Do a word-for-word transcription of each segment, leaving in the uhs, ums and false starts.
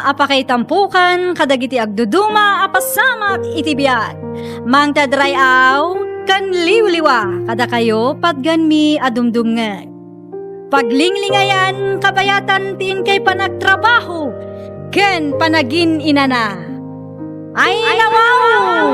a pakaitampokan kadagiti agduduma a pasamak iti biag. Mangted ray-aw ken liwliwa kadakayo patganmi a dumdumngeg. Paglinglingayan kabayatan ti inkay panagtrabaho ken panagin-inana. Ay, nawaw!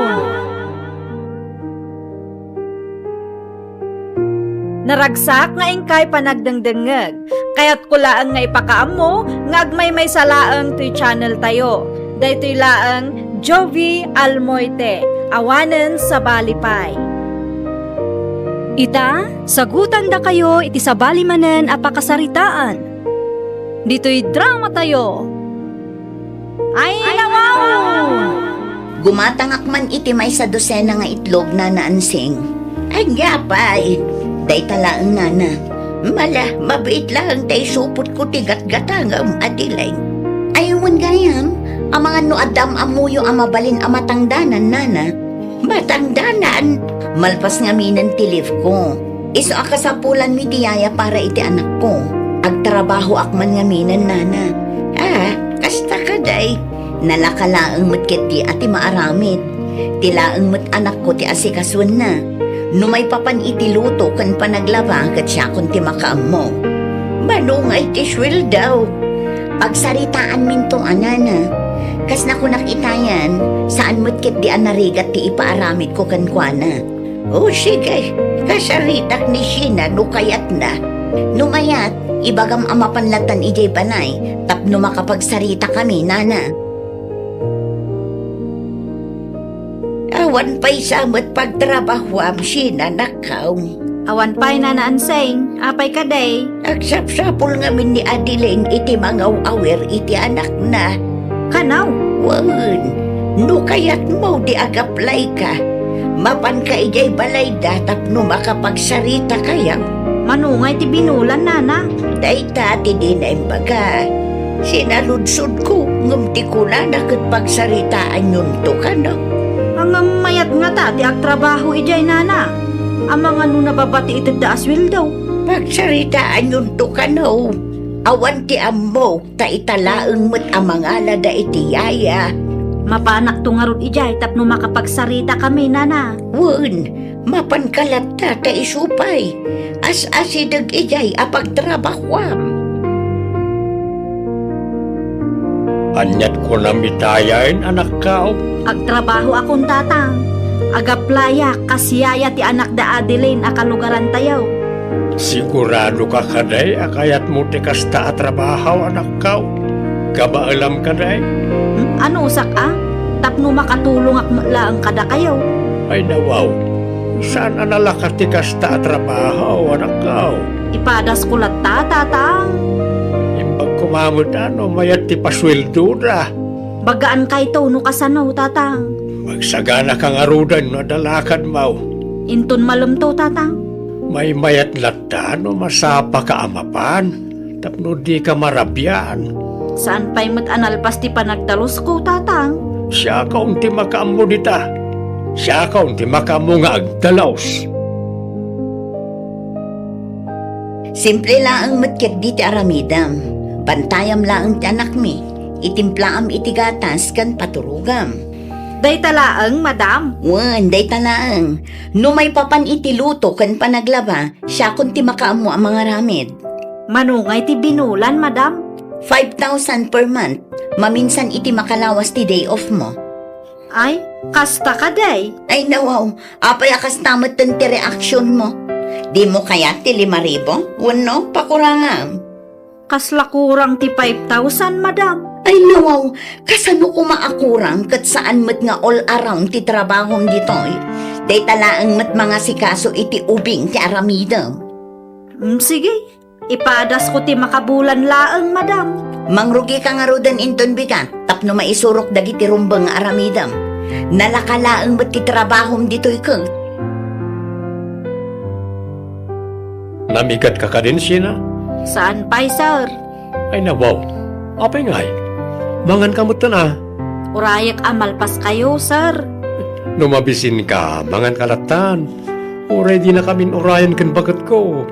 Naragsak nga inkay panagdengdengngeg. Kayatko laeng nga ipakaammo nga agmaymaysa laeng toy channel tayo. Daytoy laeng Jovi Almoite, awanen sabali pay. Ita, sagutandakayo iti sabali manen a pakasaritaan. Ditoy drama tayo. Ay, nawaw! Gumatangak man iti maysa dosena nga itlog, Nana Ansing. Ania pay? Dayta laeng, Nana. Mala, mabiit laeng ta isupotko ti gatgatangam, Adeline. Ay, wen gayam, amangan no adda am-ammoyo a mabalin a matangdanan, Nana. Matangdanan? Malpas ngaminen ti leave ko. Isu a kasapulanmi ti yaya para iti anakko. Agtrabahoak man ngaminen, Nana. Ah, kasta kadi. Nalaka laeng met ketdi a ti maaramid. Ti laeng met anakko ti asikasuenna. No maipapan iti luto ken panaglaba ket siakon ti makaammo. Mano ngay ti sueldo? Pagsaritaanminto a, Nana. Kas nakunak itayen, saan met ketdi a narigat ti ipaaramidko kenkuana. O sige, kasaritak ni Sheena no kayatna. No mayat, ibagam a mapan latan idiay balay tapno makapagsaritakami, Nana. Awan pay sa met pagtrabahoam, Sheena, nakkaw. Awan pay, Nana Ansing. Apay kadi? Agsapsapul ngamin ni Adeline iti mangaw-awir iti anakna. Kanaw? Wen, no kayatmo di agaplayka, mapanka idiay balayda tapno makapagsarita kayaw. Mano ngay ti binulan, Nana? Dayta ti dina imbaga. Sinaludsodko, ngem ti kunana ket pagsaritaanyonto kano. Ngem mayat ngata ti agtrabaho idiay, Nana. Amangan no nababa ti itedda a sueldo. Pagsaritaanyonto kano. Awan ti ammok, ta ita laeng met a mangalada iti yaya. Mapanakto ngarud idiay tapno makapagsaritakami, Nana. Wen, mapanka latta ta isu pay. As-asideg idiay a pagtrabahoam. Aniat kunam itayen, anakkaw? Agtrabahoakon, Tatang. Agaplayak kas yaya ti anak da Adeline a kalugarantayo. Siguradoka kadi a kayatmo ti kasta a trabaho, anakkaw? Kabaelam kadi? Hmm, anusak a? Tapno makatulongak met laeng kadakayo. Ay, nawaw. Saan a nalaka ti kasta a trabaho, anakkaw? Ipadasko latta, Tatang. Imbag koma met a no mayat ti pasueldoda. Bagankayto no kasano, Tatang. Magsaganaka ngaruden no adda lakadmo. Inton malemto, Tatang. Maymayat latta no masapaka a mapan, tapno dika marabian. Saan pay met a nalpas ti panagdalusko, Tatang. Siakon ti makaammo dita. Siakon ti makaammo nga agdalus. Simple laeng met ketdi ti aramidem. Bantayam laeng ti anakmi. Itimplaam iti gatas ken paturogam. Dayta laeng, madam? Wen, dayta laeng. No maipapan iti luto ken panaglaba, siakon ti makaammo a mangaramid. Mano ngay ti binulan, madam? Five thousand per month. Maminsan iti makalawas ti day off mo. Ay, kasta kadi? Ay, nawaw. Apay a kasta metten ti reaksionmo? Dimo kayat ti lima ribu? Wenno, pakurangam? Kasla kurang ti five thousand, madam. Ay, nawaw. Kasano koma a kurang ket saan met nga all around ti trabahom ditoy? Dayta laeng met mangasikaso iti ubing ti aramidem. Mm, sige. Ipadasko ti makabulan laeng, madam. Mangrugika ngaruden inton bigat tapno maisurok dagiti rumbeng nga aramidem. Nalaka laeng met ti trabahom ditoy ket. Namigatka kadin, Sheena? Saan pay, sir. Ay, nawaw. Apay ngay? Manganka metten a. Urayek a malpaskayo, sir. No mabisinka, manganka lattan. Uray dinakamin urayen ken baketko.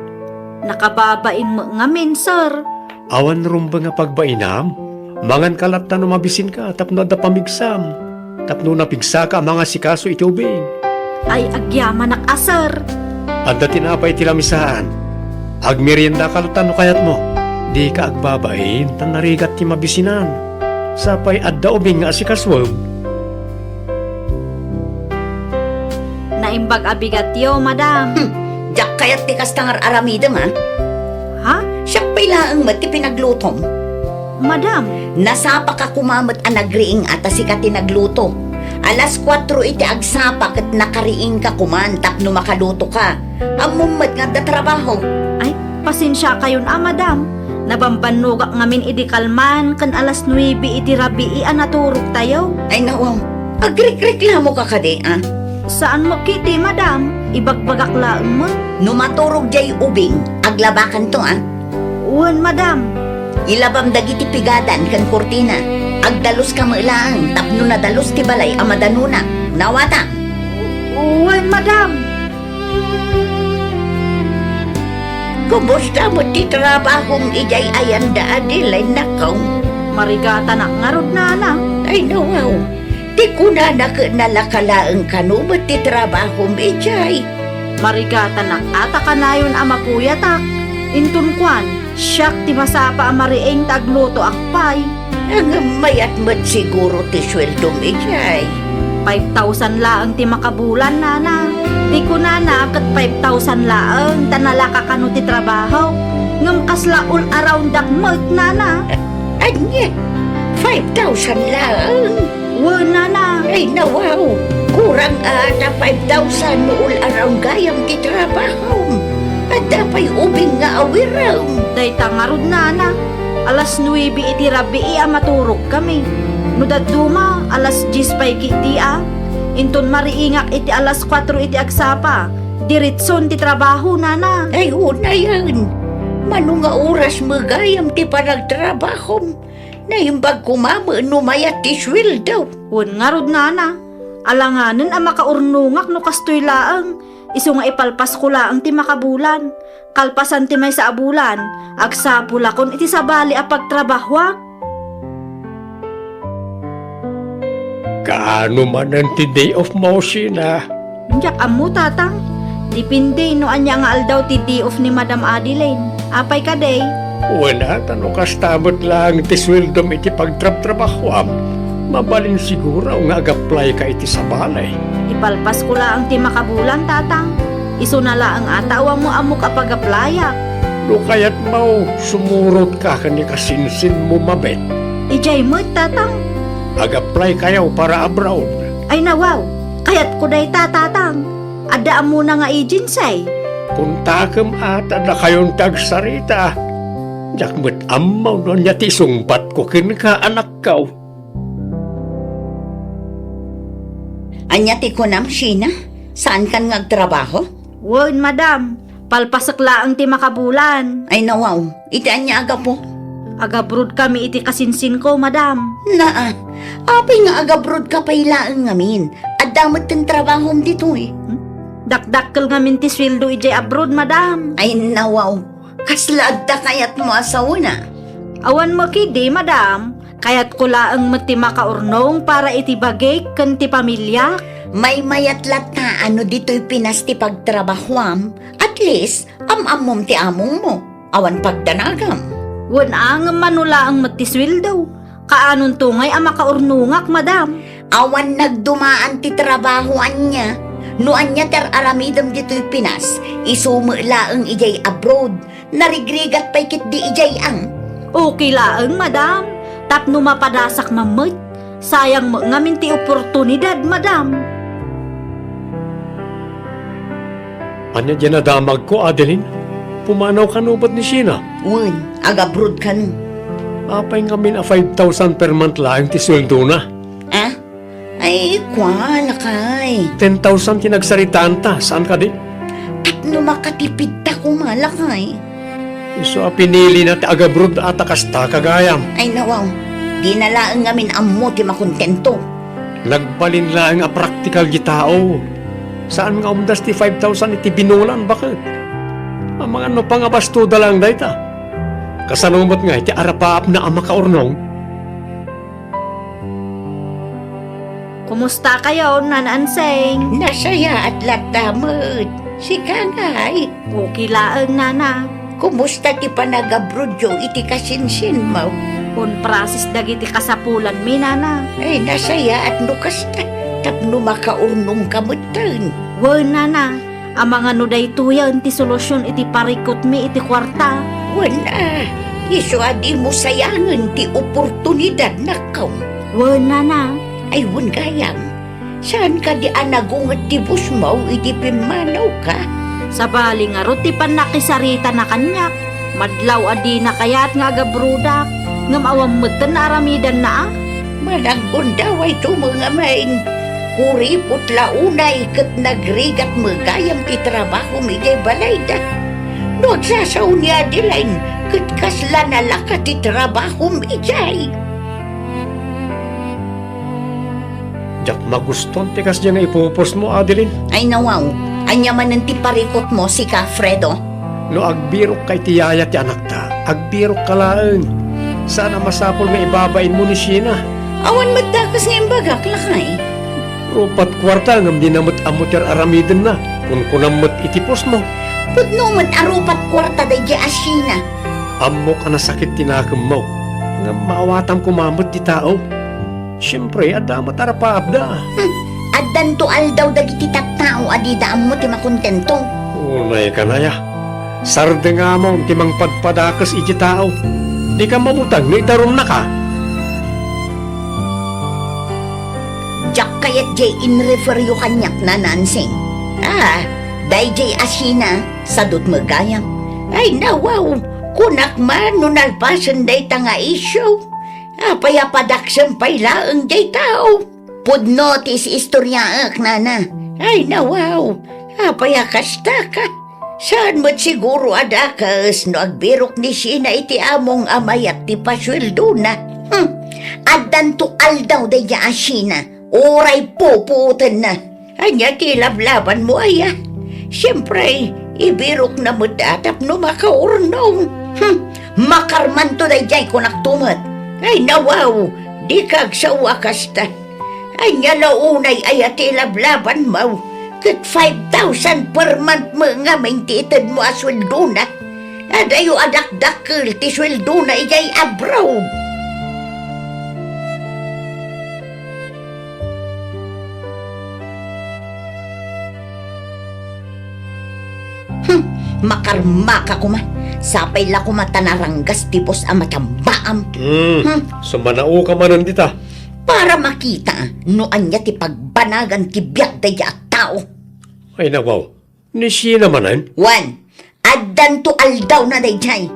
Nakababain met ngamin, sir. Awan rumbeng a pagbainam? Manganka latta no mabisinka tapno adda pamigsam, tapno napigsaka a mangasikaso iti ubing. Ay, agyamanak a, sir. Adda tinapay iti lamisaan. Agmeriendaka latta no kayatmo. Dika agbabain ta narigat ti mabisinan. Sapay adda ubing nga asikasuem. Naimbag a bigatyo, madam. Hmm, diak kayat ti kasta nga ar-aramidem, a? Ha? Siak pay laeng met ti pinaglutom. Madam. Nasapaka koma met a nagriing a ta sika ti nagluto. Alas kuatro iti agsapa ket nakariingka koman tapno makalutoka. Ammom met nga adda trabaho. Ay, pasensiakayon a, madam. Nabambannogak ngamin idi kalman ken alas nuebe iti rabii a naturogtayo. Ay, nawaw. Agrikreklamoka kadi, a? Saan met ketdi, madam. Ibagbagak laeng met. No maturog diay ubing, aglabakanto, a? Wen, madam. Ilabam dagiti pigadan ken kurtina. Agdaluska met laeng tapno nadalus ti balay a madanona. Nawata? Wen, madam. Kumusta met ti trabahom idiay ayan da, Adeline, nako? Marigatanak ngarud, nana. Ay, nawaw. Ti kunana ket nalaka laeng kano met ti trabahom idiay. Marigatanak a ta kanayon a mapuyatak. Inton kuan, siak ti masapa a mariing ta aglutoak pay. Ngem mayat met siguro ti sueldom idiay. Five thousand laeng ti makabulan, nana. Ti kunana ket five thousand laeng ta nalaka kano ti trabaho. Ngem kasla all around dak met, nana. Ania? Five thousand laeng? Wen, nana. Ay, nawaw. Kurang a ta five thousand no all around gayam ti trabahom. Adda pay ubing nga awirem. Dayta ngarud, nana. Alas nuebe iti rabii a maturogkami. No dadduma, alas dies pay ketdi a. Inton mariingak iti alas kuatro iti agsapa, diretson ti trabaho, nana. Ay, unayen. Mano nga oras met gayam ti panagtrabahom? Naimbag koma met no mayat ti sueldo. Wen ngarud, nana. Alanganen a makaurnongak no kastoy laeng. Isu nga ipalpasko laeng ti makabulan. Kalpasan ti maysa a bulan, agsapulakon iti sabali a pagtrabahoak. Kaano manen ti day off mo, Sheena? Diak ammo, Tatang. Depende no ania nga aldaw ti day off ni Madam Adeline. Apay kadi? Wen a, ta no kasta met laeng ti sueldom iti pagtrabtrabahoam, mabalin siguro nga agaplayka iti sabali. Ipalpasko laeng ti makabulan, Tatang. Isuna laeng a ta awan mo ammok a pagaplayak. No kayatmo, sumurotka ken ni kasinsinmo, mabet. Idiay met, Tatang. Agaplaykayo para abroad. Ay, nawaw. Kayatko dayta, Tatang. Adda ammona nga agency. Kontakem a ta dakayon ti agsarita. Diak met ammo no ania ti isungbatko kenka, anakko. Ania ti kunam, Sheena? Saankan nga agtrabaho? Wen, madam. Palpasek laeng ti makabulan. Ay, nawaw. Iti ania a gapu? Agabrodkami iti kasinsinko, madam. Naa, apay nga agabrodka pay laeng ngamin? Adda met ti trabahom ditoy. Hmm? Dakdakkel ngamin ti sueldo idiay abroad, madam. Ay, nawaw. Kasla adda kayatmo a saona? Awan met ketdi, madam. Kayatko laeng met ti makaurnong para iti bagik ken ti pamiliak. Maymayat latta a no ditoy Pinas ti pagtrabahoam, at least, am-ammom ti amongmo. Awan pagdanagam. Wen a, ngem mano laeng met ti sueldo? Kaanonto ngay a makaurnongak, madam? Awan nagdumaan ti trabaho ania. No ania ti ar-aramidem ditoy Pinas, isu met laeng idiay abroad. Narigrigat pay ketdi idiay ang. Okay laeng, madam. Tapno mapadasak man met. Sayang met ngamin ti oportunidad, madam. Ania diay nadamagko, Adeline? Pumanaw kano met ni Sheena? Wen, agabroad kano. Apay ngamin a five thousand per month laeng ti sueldona? Ah? Ay, kua, lakay. Ten thousand ti nagsaritaanta, saan kadi? Tapno makatipidta koma, lakay. Isu a pinilina ti agabroad a ta kasta, gagayam. Ay, nawaw. Dina laeng ngamin ammo ti makontento. Nagbalin laeng a praktikal ti tao. Saan nga umdas ti five thousand iti binulan, baket? Amangan no pangabastoda laeng dayta. Kasano met ngay ti arapaapna a makaurnong? Kumusta kayo, Nana Anseng? Nasayaat latta met. Sika ngay? Okay laeng, Nana. Kumusta ti panagabrodyo iti kasinsinmo? Kun process dagiti kasapulanmi, Nana. Ay, nasayaat no kasta, tapno makaurnongka metten. Wen, Nana. Amangano daytoyen ti solusion iti parikutmi iti kuarta? Wen a, isu a dimo sayangen ti oportunidad, nakkaw. Wen, Nana. Ay, wen gayam. Saan kadi a nagunget ti busmo idi pimmanawka? Sabali ngarud ti pannakisaritana kaniak. Madlaw a dina kayat nga agabrodak, ngem awan metten a aramidanna a. Managundaway tumeng amin. Kuripot la unay ket nagrigat met gayam ti trabahom idiay balayda. No agsasao ni Adeline, ket kasla nalaka ti trabahom idiay. Diak magustuan ti kasdiay nga ipupusmo, Adeline. Ay, nawaw. Ania manen ti parikutmo, sika, Fredo? No agbirokka iti yaya ti anakta, agbirokka laeng. Saan a masapul nga ibabainmo ni Sheena. Awan met dakes nga imbagak, lakay. Rupat kuarta ngem dina met ammo ti ar-aramidenna. Kunkunam met iti pusmo. Pudno met a rupat kuarta daydiay a Sheena. Ammok a nasakit ti nakemmo, ngem maawatam koma met ti tao. Siempre, adda met a rapaapda. Hmm, addanto aldaw dagiti tattao a dida ammo ti makontento. Unay kanaya, sardengamon ti mangpadpadakes iti tao. Dika mabutang no idarumnaka. Diak kayat diay inreferyo kaniak, Nana Ansing. Ah, daydiay a Sheena, sadut met gayam. Ay, nawaw, kunak man no nalpasen dayta nga issue. Apay a padaksem pay laeng diay tao? Pudno ti is-istoriaek, nana. Ay, nawaw. Apay a kastaka? Saan met siguro a dakes no agbirok ni Sheena iti among a mayat ti pasueldona. Hmm. Addanto aldaw daydiay a Sheena. Uray pupuotenna. Ania ti lablabanmo, aya? Siempre, ibirokna met a tapno makaurnong. Hmm, makarmanto daydiay, kunakto met. Ay, nawaw, dika agsao a kasta. Ania la unay, aya ti lablabanmo? Ket five thousand per month met ngamin ti itedmo a sueldona. Adayo a dakdakkel ti sueldona idiay abroad. Hmm, makarmaka koma. Sapay la koma ta naranggas ti bus a matambaam. Hmm, hmm. Sumanaoka manen dita. Para makita no ania ti pagbanagan ti biag daydiay a tao. Ay, nawaw. Ni Sheena manen? Wen, addanto aldawna daydiay.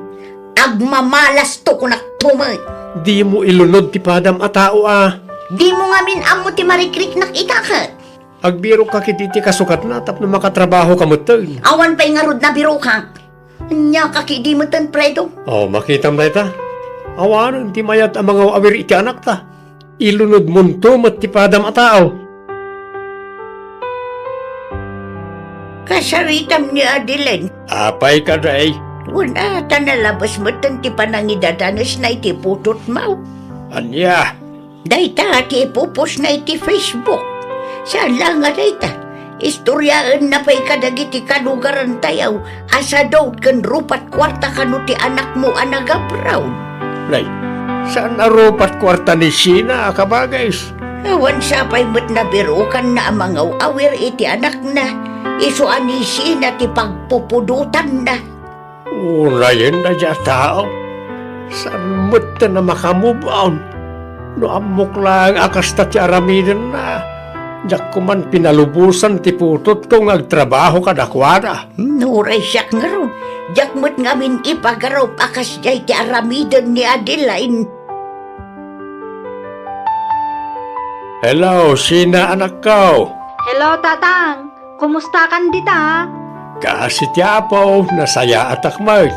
Agmamalasto, kunakto met. Dimo ilunod ti padam a tao a. Dimo ngamin ammo ti marikriknak ita ket. Agbirokka ketdi ti kasukatna tapno makatrabahoka metten. Awan pay ngarud nabirokak. Ania ka ketdi metten, Fredo? Oh, makitam dayta. Awanen ti mayat a mangaw-awir iti anakta. Ilunodmonto met ti padam a tao. Kasaritam ni Adeline. Apay kadi? Wen a, ta nalabes metten ti panangidadanesna iti putotmo. Ania? Dayta ti ipupusna iti Facebook. Saan la nga dayta, istoriaenna pay kadagiti kalugarantayo a sadut ken rupat kuarta kano ti anakmo a nagabroad. Nay, saan a rupat kuarta ni Sheena a kabagis? Awan sapay met nabirokanna a mangaw-awir iti anakna, isu a ni Sheena ti pagpupudotanna. Unayen daydiay a tao. Saan metten a maka-move on. No ammok laeng a kasta ti aramidenna, diak koman pinalubosan ti putotko nga agtrabaho kadakuada. Hmm, uray siak ngarud, diak met ngamin ipagarup a kasdiay ti aramiden ni Adeline. Hello, Sheena, anakko. Hello, Tatang. Kumustakan dita? Kaasi ti Apo, nasayaatak met.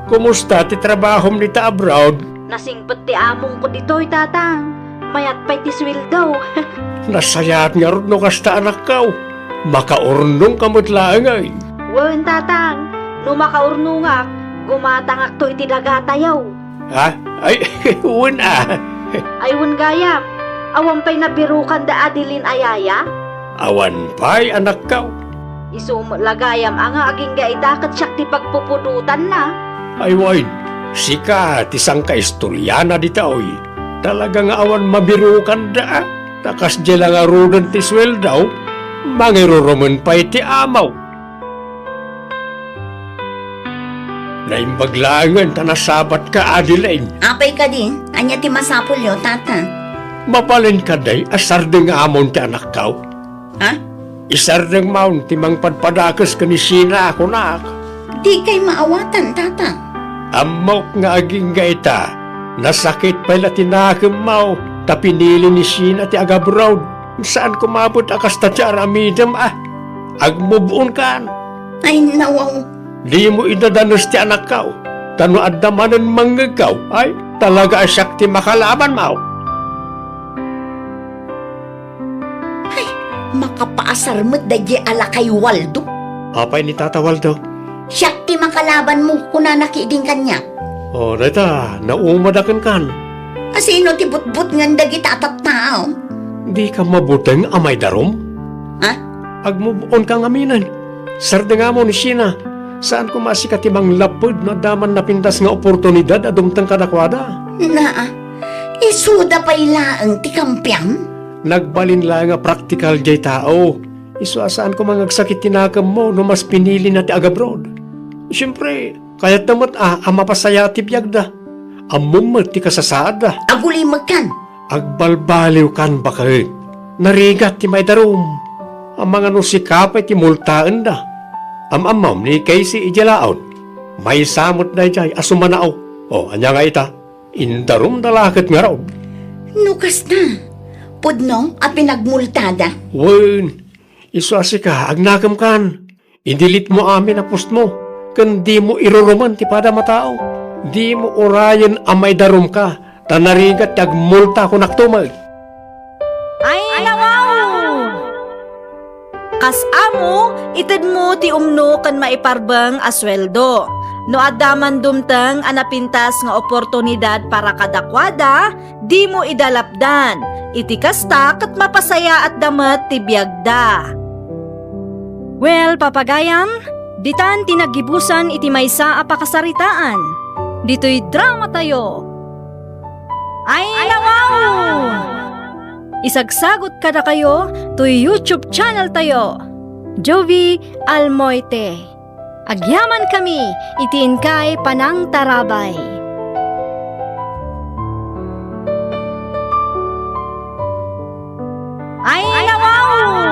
Kumusta ti trabahom dita abroad? Nasingpet ti amongko ditoy, Tatang. Mayat pay ti sueldo. Nasayaat ngarud no kasta, anakko. Makaurnongka met laengen. Wen, Tatang. No makaurnongak, gumatangakto iti dagatayo. Ha? Ay, wen a. Ay, wen gayam. Awan pay nabirokanda Adeline a yaya? Awan pay, anakko. Isu met la gayam a nga agingga ita ket siak ti pagpupudotanna. Ay wen, sika ti sangkaistoriana dita, oy. Talaga nga awan mabirokanda, a. Ta kasdiay la ngaruden ti sueldo, mangirurumen pay ti amaw. Naimbag laengen ta nasabatka, Adeline. Apay kadi? Ania ti masapulyo, Tata? Mabalin kadi a sardengam ti anakko? Ha? Isardengmon ti mangpadpadakes ken ni Sheena, kunak. Dikay maawatan, Tata. Ammok nga agingga ita, nasakit pay la ti nakemmo ta pinili ni Sheena ti agabroad. Saan koma met a kasta ti aramidem, a. Agmove on kan. Ay, nawaw. Dimo idadanes ti anakko, ta no adda manen mangngegko, ay, talaga a siak ti makalabanmo. Ay, makapaasar met daydiay a lakay Waldo. Apay ni Tata Waldo? Siak ti makalabanmo, kunana ketdin kaniak. O, dayta, naumadaken kan. A, sino ti butbutngen dagita a tattao? Dika mabuteng a maidarum? Ha? Agmove on ka ngaminen. Sardengam ni Sheena. Saan koma a sika ti manglapped no adda man napintas nga oportunidad a dumteng kadakuada. Naa, isuda pay laeng ti kampiam? Nagbalin laeng a praktikal diay tao. Isu a saan koma nga agsakit ti nakemmo no mas pinilina ti agabroad. Siempre, kayatda met a, a mapasaya ti biagda. Ammom met ti kasasaadda. Agulimekkan. Agbalbaliwkan, baket. Narigat ti maidarum. Amangan no sika pay ti multaenda. Am-ammom ni Casey idiay laud. Maysa met daydiay a sumanao. O, ania nga ita? Indarumda la ket ngarud. No kasta, pudno a pinagmultada? Wen, isu a sika, agnakemkan. I-delete mo amin a post mo, ken dimo irurumen ti padam a tao. Dimo urayen a maidarumka, ta narigat ti agmulta, kunakto met. Ay, nawaw! Kas amo, itedmo ti umno ken maiparbeng a sueldo. No adda man dumteng a napintas nga oportunidad para kadakuada, dimo ida lapdan. Iti kasta, ket mapasayaatda met ti biagda. Well, papagayam, ditan ti naggibusan iti maysa a pakasaritaan. Ditoy dramatayo. Ay, nawaw! Isagsagut kadakayo toy YouTube channel tayo, Jovi Almoite. Agyamankami iti inkay panangtarabay. Ay, nawaw!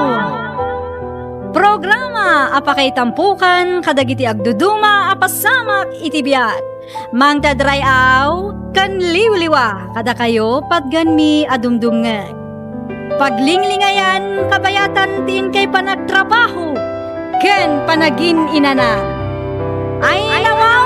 Programa a pakaitampokan kadagiti agduduma a pasamak iti biag. Mangted ray-aw ken liwliwa kadakayo patgenmi a dumdumngeg. Paglinglingayan kabayatan ti inkay panagtrabaho ken panagin-inana. Ay, nawaw!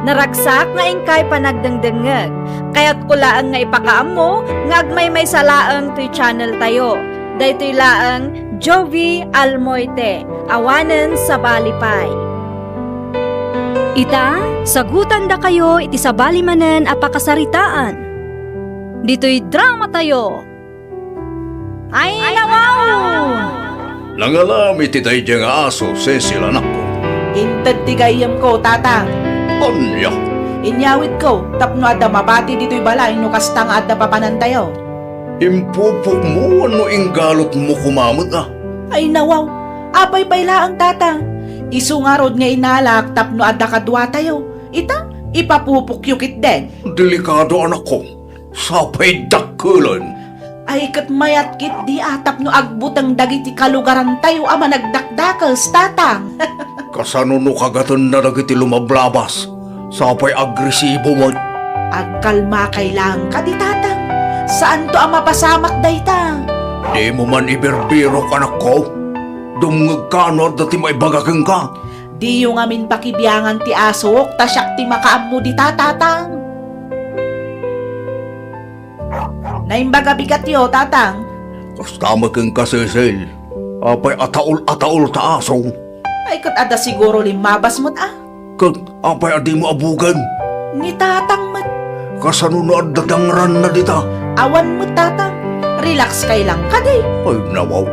Naragsak nga inkay panagdengdengngeg. Kayatko laeng nga ipakaammo nga agmaymaysa laeng toy channel tayo. Daytoy laeng Jovi Almoite, awanen sabali pay. Ita, sagutandakayo iti sabali manen a pakasaritaan. Ditoy dramatayo. Ay, nawaw! Nangalam iti daydiay nga aso, Cecil, anakko. Inted ti gayyemko, Tatang. Ania? Inyawidko tapno adda mabati ditoy balay no kasta nga adda papanantayo. Impupokmo wenno inggalutmo koma met, a? Ay, nawaw. Apay pay laeng, Tatang. Isu ngarud nga inalak tapno adda kaduatayo. Ita, ipapupokyo ketdin. Delikado, anakko. Sapay dakkelen. Ay, ket mayat ketdi a tapno agbuteng dagiti kalugarantayo a managdakdakes, Tatang. Kasano no kagatenna dagiti lumablabas? Sapay agresibo met. Agkalmakay laeng kadi, Tatang. Saanto a mapasamak dayta. Dimo man ibirbirok, anakko. Dumngegka no adda ti maibaga kenka. Diyo ngamin pakibiangan ti asok, ta siak ti makaammo dita, Tatang. Naimbag a bigatyo, Tatang. Kasta met kenka, Cecil. Apay a taol a taol ta aso? Ay, ket adda siguro limmabas met, a. Ket apay a dimo abugen? Ni tatang met. Kasano no adda dangranna dita? Awan met, tatang. Relax kay lang kadi. Ay, nawaw.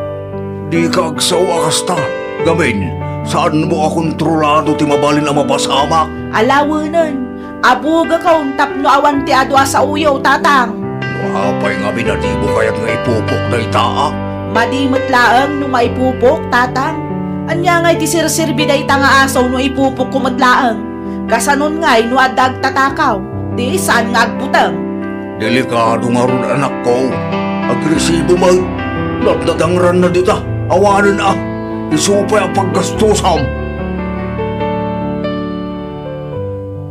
Dika agsao a kasta. Gamin, saanmo a kontrolado ti mabalin a mapasamak? Alawenen, abugakon tapno awan ti adu a saoyo, tatang. No apay ngamin a dimo kayat nga ipupok dayta a? Madi met laeng no maipupok, tatang. Ania ngay ti serserbi dayta nga aso no ipupokko met laeng? Kasanon ngay no adda agtatakaw, di saan nga agbuteng? Delikado ngarud, anakko. Agresibo met. Nadadangranna dita. Awanen a. Isu pay a paggastusam.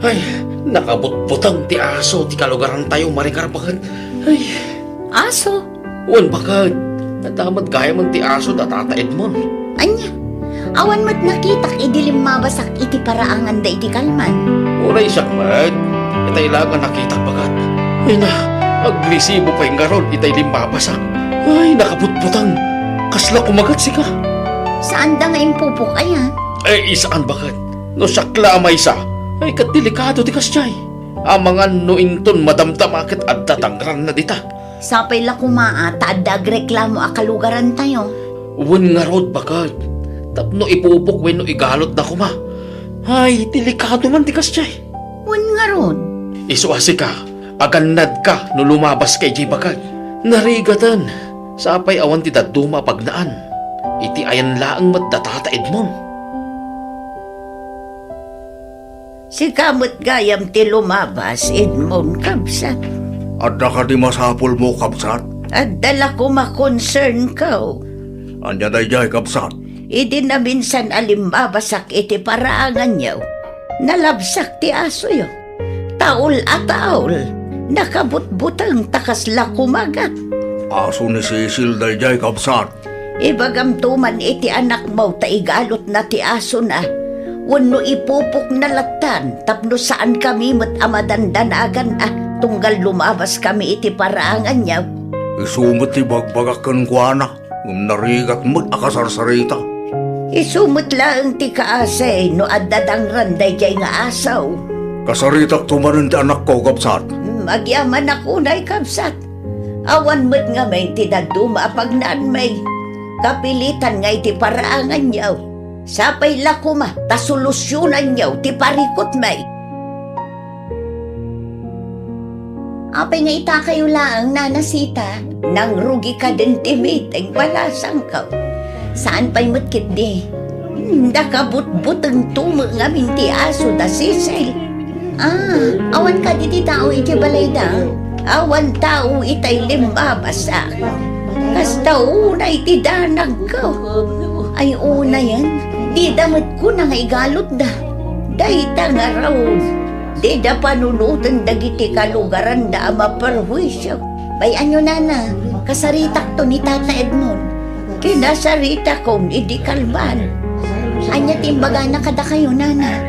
Ay, nakabutbuteng ti aso ti kalugarantayo, Mari Karbakan. Ay. Aso? Wen, baket. Adda met gayamen ti aso da Tata Edmond. Ania? Awan met nakitak idi limmabasak iti paraanganda iti kalman. Uray siak met. Itay laeng a nakitak, baket. Ay na, agresibo pay ngarud itay limmabasak. Ay, nakabutbuteng. Kasla kumagat sika. Saanda nga impupok aya? Ay, saan, baket. No siak la a maysa, ay ket delikado ti kasdiay. Amangan no inton madamdama ket adda dangranna dita. Sapay la koma a ta adda agreklamo a kalugarantayo. Wen ngarud, baket. Tapno ipupok wenno igalutda koma. Ay, delikado man ti kasdiay. Wen ngarud. Isu a sika, agannadka no lumabaska idiay, baket. Narigaten, sapay awan ti dadduma a pagnaan. Iti ayan laeng met da Tata Edmond. Sika met gayam ti lumabas, Edmond, kabsat. Adda kadi masapulmo, kabsat? Adda la koma concernko. Ania daydiay, kabsat? Idi naminsan a limmabasak iti paraanganyo, nalabsak ti asoyo. Taul a taul, nakabutbuteng ta kasla kumagat. Aso ni Cecil daydiay, kabsat. Ibagamto man iti anakmo ta igalutna ti asona, wenno ipupokna lattan tapno saankami met a madandanagan a tunggal lumabaskami iti paraanganyo. Isu met ti ibagbagak kenkuana, ngem narigat met a kasarsarita. Isu met laeng ti kaasi no adda dangran daydiay nga aso. Kasaritakto manen ti anakko, kabsat. Hmm, agyamanak unay, kabsat. Awan met ngamin ti dadduma a pagnaanmi. Kapilitan nga iti paraanganyo. Sapay la koma ta solusyonanyo ti parikutmi. Apay nga itakayo laeng, Nana Sita? Nangrugi kadin ti meeting, balasangko. Saan pay met ketdi? Hmm, nakabutbuteng tumo ngamin ti aso da Cecil. Ah, awan kadi ti tao iti balayda? Awan tao itay limmabasak. Kasta unay ti danagko. Ay, unayen, dida met kuna nga igalutda. Dayta ngarud, dida panunoten dagiti kalugaranda a maperhuisio. Bay-anyo, nana, kasaritakto ni Tata Edmond. Kinasaritakon idi kalman. Ania ti imbagana kadakayo, nana?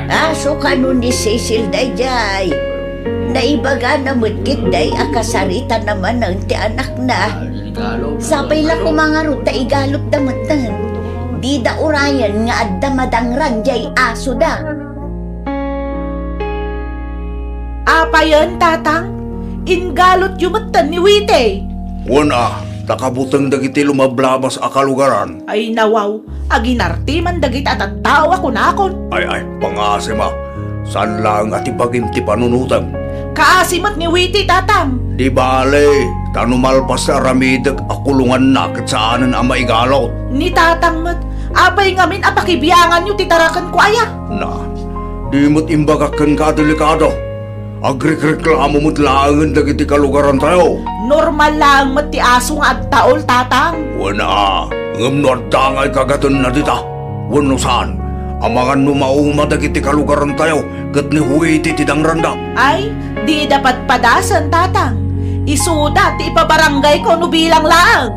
Aso kano ni Cecil daydiay. Naibagana met ketdi a kasaritana manen ti anakna. Sapay la koma ngarud ta igalutda metten. Dida urayen nga adda madangran diay asoda. Apayen, tatang? Inggalutyo metten ni Witi? Wen a, ta kabuteng dagiti lumablabas a kalugaran. Ay, nawaw, aginarti man dagiti a tattao a kunakon. Ay, ay, pangasima. Saan laeng a ti bagim ti panunotem. Kaasi met ni Witi, tatang. Di bale, ta no malpas ti aramidek a kulonganna ket saanen a maigalut. Ni tatang met, apay ngamin a pakibianganyo ti tarakenko aya? Na, di met imbagak kenka a delikado. Agrikreklamo met laengen dagiti kalugarantayo. Normal laeng met ti aso nga agtaol, tatang. Wen a, ngem no adda ngay kagatenna dita, wenno saan, amangan no mauma dagiti kalugarantayo ket ni Huiti ti dangranda. Ay, dida padpadasen, tatang. Isuda ti ipabarangayko no bilang laeng.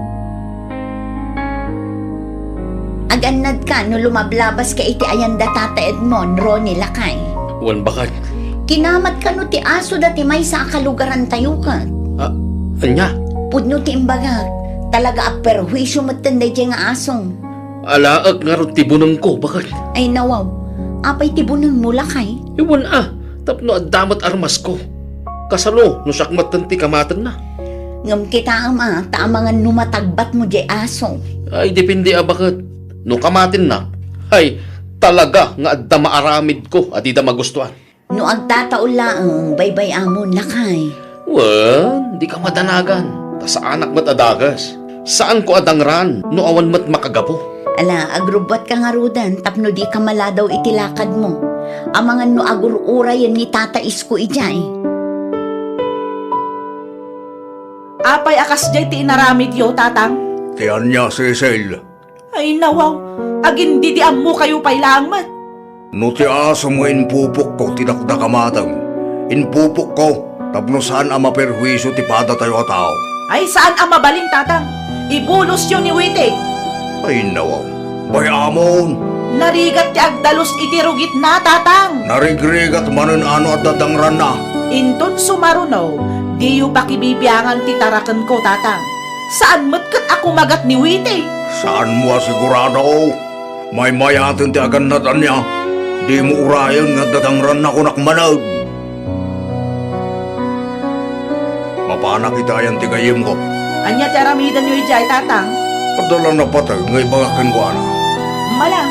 Agannadka no lumablabas ka iti ayanda Tata Edmond, Ronnie, lakay? Wen, baket. Kinamat kano ti aso da ti maysa a kalugarantayo ket? Ah, ania? Pudno ti imbagak, talaga a perhuisio metten daydiay nga aso. Alaek ngarud ti bunengko, baket. Ay, nawaw. Apay ti bunengmo, lakay? Wen a, Tapno adda met armasko. Kasano no siak metten ti kamatenna? Ngem kitaem a, ta amangan no matagbatmo diay aso. Ay, depende a baket. No kamatenna, ay, talaga nga adda maaramidko a dida magustuan. No agtataul laeng, baybay-amon, lakay. Wen, dika madanagan, ta saanak met a dakes. Saanko a dangran no awan met makagapu. Ala, agrubbuatka ngaruden tapno dika maladaw iti lakadmo. Amangan no agur-urayen ni Tata Isko idiay. Apay a kasdiay ti inaramidyo, Tatang? Ti ania, Cecil? Ay, nawaw, agindidiammokayo pay laeng met. No ti asom nga impupokko ti dakdakamatem, impupokko tapno saan a maperhuisio ti padatayo a tao. Ay, saan a mabalin, Tatang. Ibulosyo ni Witi. Ay, nawaw. Bay-amon. Narigat ti agdalus iti rugitna, Tatang. Narigrigat manen a no adda dangranna. Inton sumaruno, diyo pakibibiangan ti tarakenko, Tatang. Saan met ket a kumagat ni Witi. Saanmo a sigurado? Maymayaten ti agannad ania? Dimo urayen nga adda dangranna kunak manen. Mapanak iti ayan ti gayyemko. Ania ti aramidenyo idiay, Tatang? Adda la napateg nga ibagak kenkuana. Mala,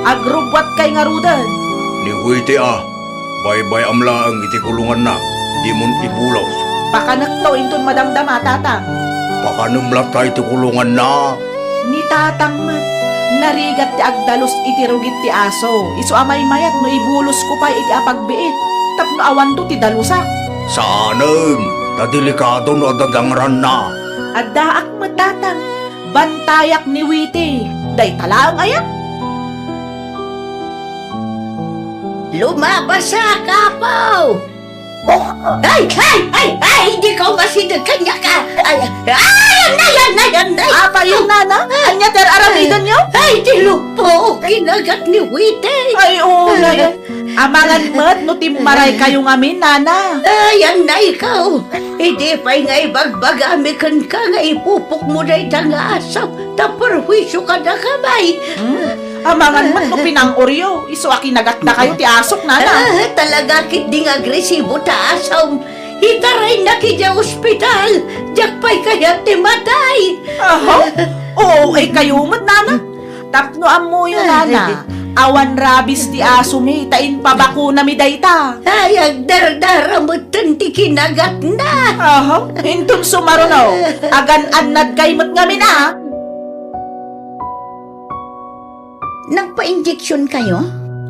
agrubbuatkay ngaruden. Ni Witi a, baybay-am laeng iti kulonganna, dimon ibulos. Pakanekto inton madamdama, Tatang. Pakanem latta iti kulonganna. Ni Tatang met, narigat ti agdalus iti rugit ti aso, isu a maymayat no ibulosko pay iti apagbiit, tapno awanto ti dalusak. Saanen, ta delikado no adda dangranna. Addaak met, Tatang. Bantayak ni Witi. Dayta laeng aya? Lumabasak, Apo! Oh, ay, ay, ay, ay, dika umasideg kaniak. Ay, ay, anday, anday, anday. Apay, Nana? Ania ti ar-aramidenyo? Ay, ti luppo, kinagat ni Witi. Ay, unay. Amangan met no timmaraykayo ngamin, Nana. Ay, annaykaw. Idi pay nga ibagbagami kenka nga ipupokmo dayta nga aso, ta perhuisio kadakami. Hmm? Amangan met no pinang-oryo, isu a kinagatdakayo ti asok, Nana. Ah, talaga ketdi nga agresibo ta asom. Itaraynak idiay ospital. Diak pay kayat ti matay. Aha? Oo, ay kayo met, Nana. Tapno ammoyo, Nana, awan rabies ti asomi ta impabakonami dayta. Ay, agdardara metten ti kinagatna. Aha, inton sumaruno, agan-annadkay met ngamin a. Nagpa-injeksionkayo?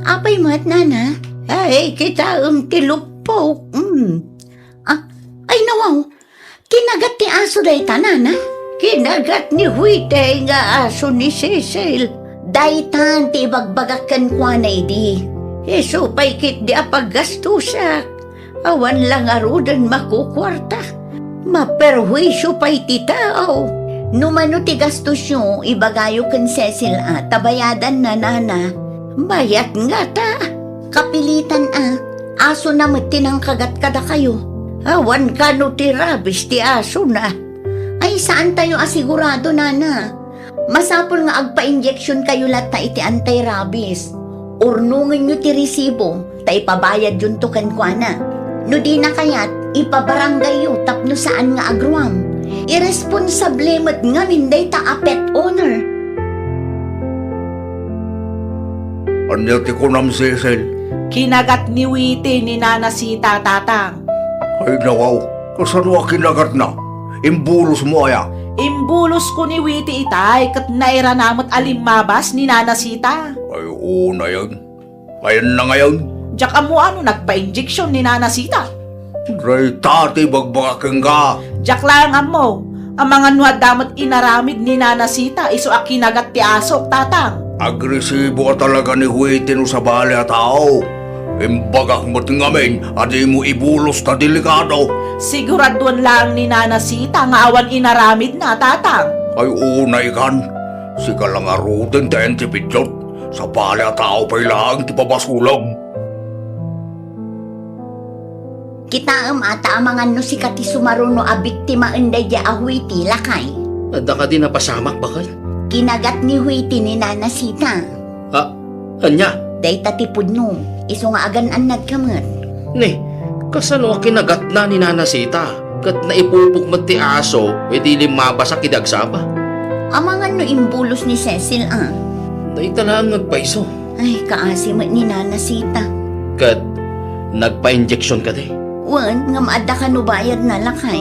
Apay met, Nana? Ay, kitaem ti luppok. Mm. Ah, ay, nawaw. Kinagat ti aso dayta, Nana? Kinagat ni Huitey nga aso ni Cecil. Daytan ti ibagbagak kenkuana idi. Isu pay ketdi a paggastosak. Awan la ngaruden makukuarta. Maperhuisio pay ti tao. No mano ti gastosyo, ibagayo ken Cecil a ta bayadanna, Nana. Mayat ngata. Kapilitan a, asona met ti nangkagat kadakayo. Awan kano ti rabies ti asona. Ay, saantayo a sigurado, Nana. Masapul nga agpa-injeksionkayo latta iti anti-rabies. Urnongenyo ti resibo, ta ipabayadyonto kenkuana. No dina kayat, ipabarangayyo tapno saan nga agruam. Iresponsable met ngamin dayta a pet owner. Ania ti kunam, Cecil? Kinagat ni Witi ni Nana Sita, Tatang. Ay, nawaw. Kasano a kinagatna? Imbulosmo aya? Imbulosko ni Witi itay ket nairana met a limmabas ni Nana Sita. Ay, unayen. Ayanna ngayen? Diak ammo a no nagpa-injeksion ni Nana Sita. Dayta ti ibagbagak kenka. Diak laeng ammo. Amangan no adda met inaramid ni Nana Sita isu a kinagat ti asok, Tatang. Agresibo a talaga ni Huiti no sabali a tao. Imbagak met ngamin a dimo ibulos ta delikado. Siguradoen laeng ni Nana Sita nga awan inaramidna, Tatang. Ay, unay kan. Sika la ngaruden ti antipidiot. Sabali a tao pay laeng ti pabasolem. Kitaem a ta amangan no sika ti sumaruno a biktimaen daydiay a Huiti, lakay. Adda kadi napasamak, baket? Kinagat ni Huiti ni Nana Sita. Ah, ania? Dayta ti pudno, isu nga agan-annadka met. Ne, kasano a kinagatna ni Nana Sita? Ket naipupok met ti aso, idi limmabasa idi agsaba. Amangan no imbulos ni Cecil a. Dayta laeng nga agpayso. Ay, kaasi met ni Nana Sita. Ket nagpa-injection kadi? Wen, ngem adda kano bayadna, lakay.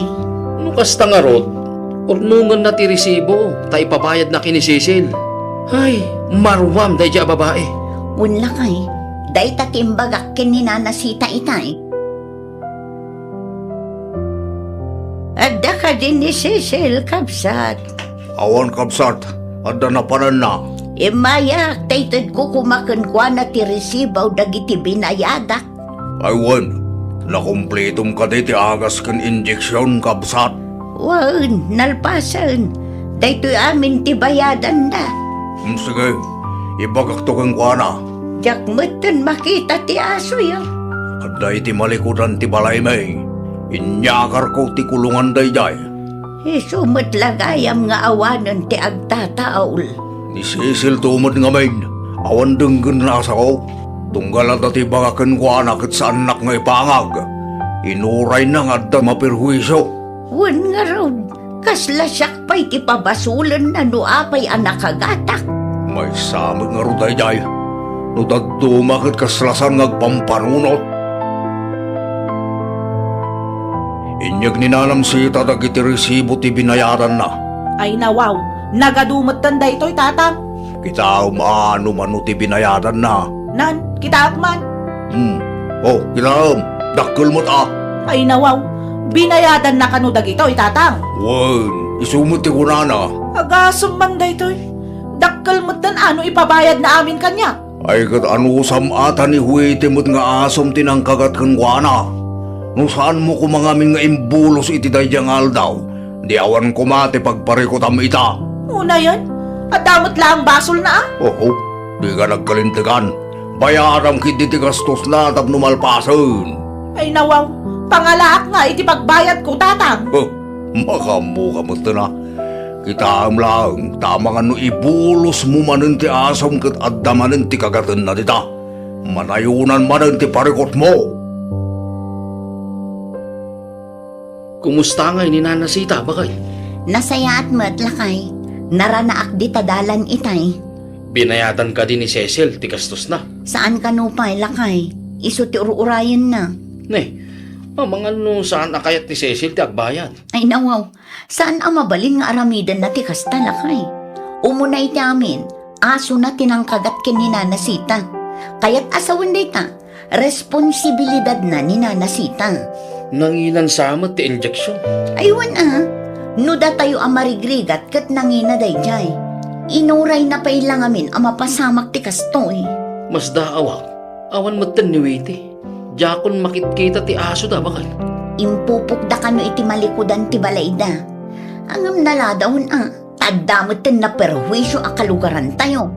No kasta ngarud, urnongenna ti resibo ta ipabayadna ken ni Cecil. Ay, maruam daydiay a babai. Wen, lakay, dayta ti imbagak ken ni Nana Sita itay. Adda kadi ni Cecil, kabsat? Awan, kabsat. Adda napananna. Immayak ta itedko koma kenkuana ti resibo dagiti binayadak. Ay wen, nakumplitom kadi ti agas ken injeksion, kabsat? Wen, nalpasen. Daytoy amin ti bayadanna. Hmm, sige, ibagakto kenkuana. Diak metten makita ti asoyo. Adda iti malikudan ti balaymi. Inyakarko ti kulongan daydiay. Isu met la gayam nga awanen ti agtataul. Ni Cecil to met ngamin, awan denggenna a sao. Tunggal adda ti ibagak kenkuana ket saannak nga ipangag. Inurayna nga adda maperhuisio. Wen ngarud, kasla siak pay ti pabasolenna no apay a nakagatak. Maysa met ngarud daydiay. No dadduma ket kasla saan nga agpampanunot. Inyeg ni Nanam Sita dagiti resibo ti binayadanna. Ay nawaw, nagadu metten daytoy, Tatang. Kitaem a no mano ti binayadanna. Nan, kitaak man. Hmm. Oh, kitaem. Dakkel met a. Ay nawaw, binayadanna kano dagitoy, Tatang? Wen, isu met ti kunana. Agasem man daytoy. Dakkel metten a no ipabayadna amin kaniak. Ay ket anusam a ta ni Huete met nga asom ti nangkagat kenkuana. No saanmo koma ngamin nga imbulos iti daydiay nga aldaw, di awan koma ti pagparikutam ita. Unayen, adda met laeng basolna a. Oho, dika nagkalintegan. Bayadam ketdi ti gastosna tapno malpasen. Ay nawaw, pangalaak nga iti pagbayadko, Tatang. Huh, makaammoka metten a. Kitaem laeng, ta amangan no ibulosmo manen ti asom ket adda manen ti kagatenna dita. Manayonan manen ti parikutmo. Kumusta ngay ni Nana Sita, baket? Nasayaat met, lakay. Naranaak dita dalan itay. Binayadan kadi ni Cecil ti gastosna? Saan kano pay, lakay. Isu ti ur-urayenna. Ne, amangan no saan a kayat ni Cecil ti agbayad. Ay, nawaw. Saan a mabalin nga aramidenna ti kasta, lakay. Umuna iti amin, asona ti nangkagat ken ni Nana Sita. Kayat a sawen dayta, responsibilidadna ni Nana Sita. Nanginan sa met ti injection. Ay, wen a, no datayo a marigrigat ket nangina daydiay. Inurayna pay la ngamin a mapasamak ti kastoy. Masdaawak, awan metten ni Witi. Diakon makitkita ti asoda, baket. Impupokda kano iti malikudan ti balayda. Ngem naladawen a, ta adda metten naperhuisio a kalugarantayo.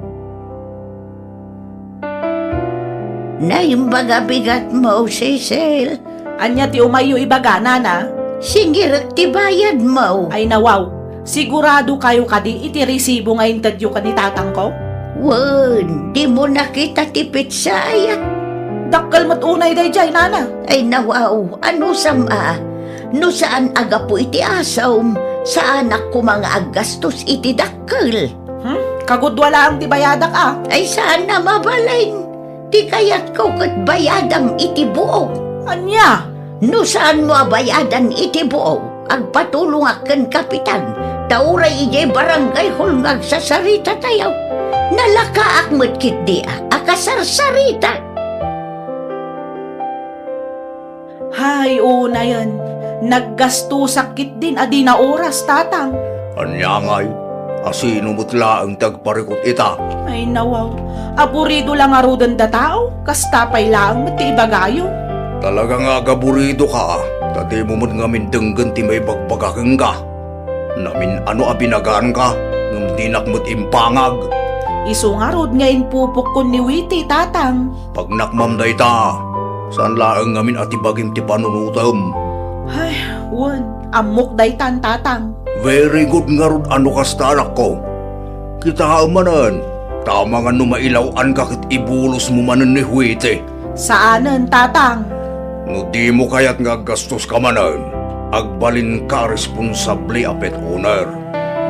Naimbaga bigatmo, Cecil. Ania ti umayyo ibaga, Nana? Singirek ti bayadmo. Ay, nawaw. Sigurado kayo kadi iti resibo nga intedyo ken ni tatangko? Wen, dimo nakita ti pitsay? Dakkel met unay daydiay, Nana. Ay, nawaw, anusam a? No saan a gapu iti asom, saanak koma nga aggastos iti dakkel. Hmm? Kagudua laeng ti bayadak a. Ay, saan a mabalin. Ti kayatko ket bayadam iti buok. Ania? No saanmo a bayadan iti buok, agpatulongak ken kapitan, ta uray idiay barangay hall nga agsasaritatayo. Nalakaak met ketdi a, a kasarsarita. Hay, unayen, naggastosak ketdin a dina oras, tatang. Ania ngay? Asino met laeng ti agparikut ita? Ay, nawaw. Aburido la ngaruden datao, kasta pay laeng met ti ibagayo. Talaga nga agaburidoka, ta dimo met ngamin denggen ti maibagbaga kenka. Namin-ano a binaganka, ngem dinak met impangag. Isu ngarud nga impupokkon ni Witi, tatang. Pagnakmam dayta, saan laeng ngamin a ti bagim ti panunotem. Ay, wen, ammok daytan, tatang. Very good ngarud a no kasta, anakko. Kitaem manen, ta amangan no mailaw-anka ket ibulosmo manen ni Huiti. Saanen, tatang. No dimo kayat nga aggastoska manen, agbalinka a responsable a pet owner.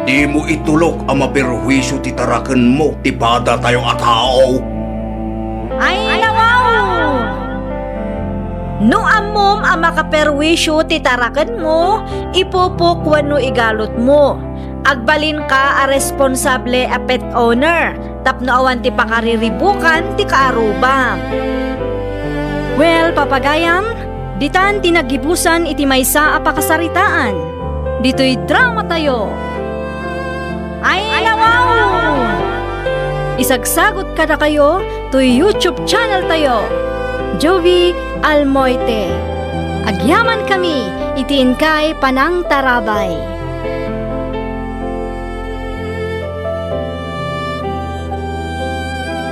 Dimo itulok a maperhuisio ti tarakenmo ti padatayo a tao. Ay, nawaw! No ammom a makaperhuisio ti tarakenmo, ipupok wenno igalutmo, agbalinka a responsable a pet owner tapno awan ti pakariribukan ti kaarrubam. Well, papagayam, ditan ti naggibusan iti maysa a pakasaritaan. Ditoy dramatayo. Ay, nawaw! Isagsagut kadakayo toy YouTube channel tayo, Jovi Almoite. Agyamankami iti inkay panangtarabay.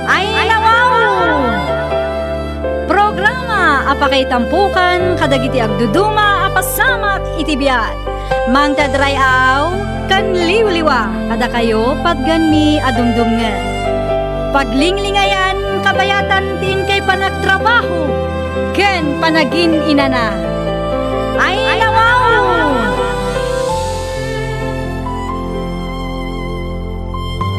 Ay, nawaw! Programa a pakaitampokan kadagiti agduduma a pasamak iti biag. Mangted ray-aw ken liwliwa kadakayo patganmi a dumdumngen. Paglinglingayan kabayatan ti inkay panagtrabaho ken panagin-inana. Ay, nawaw!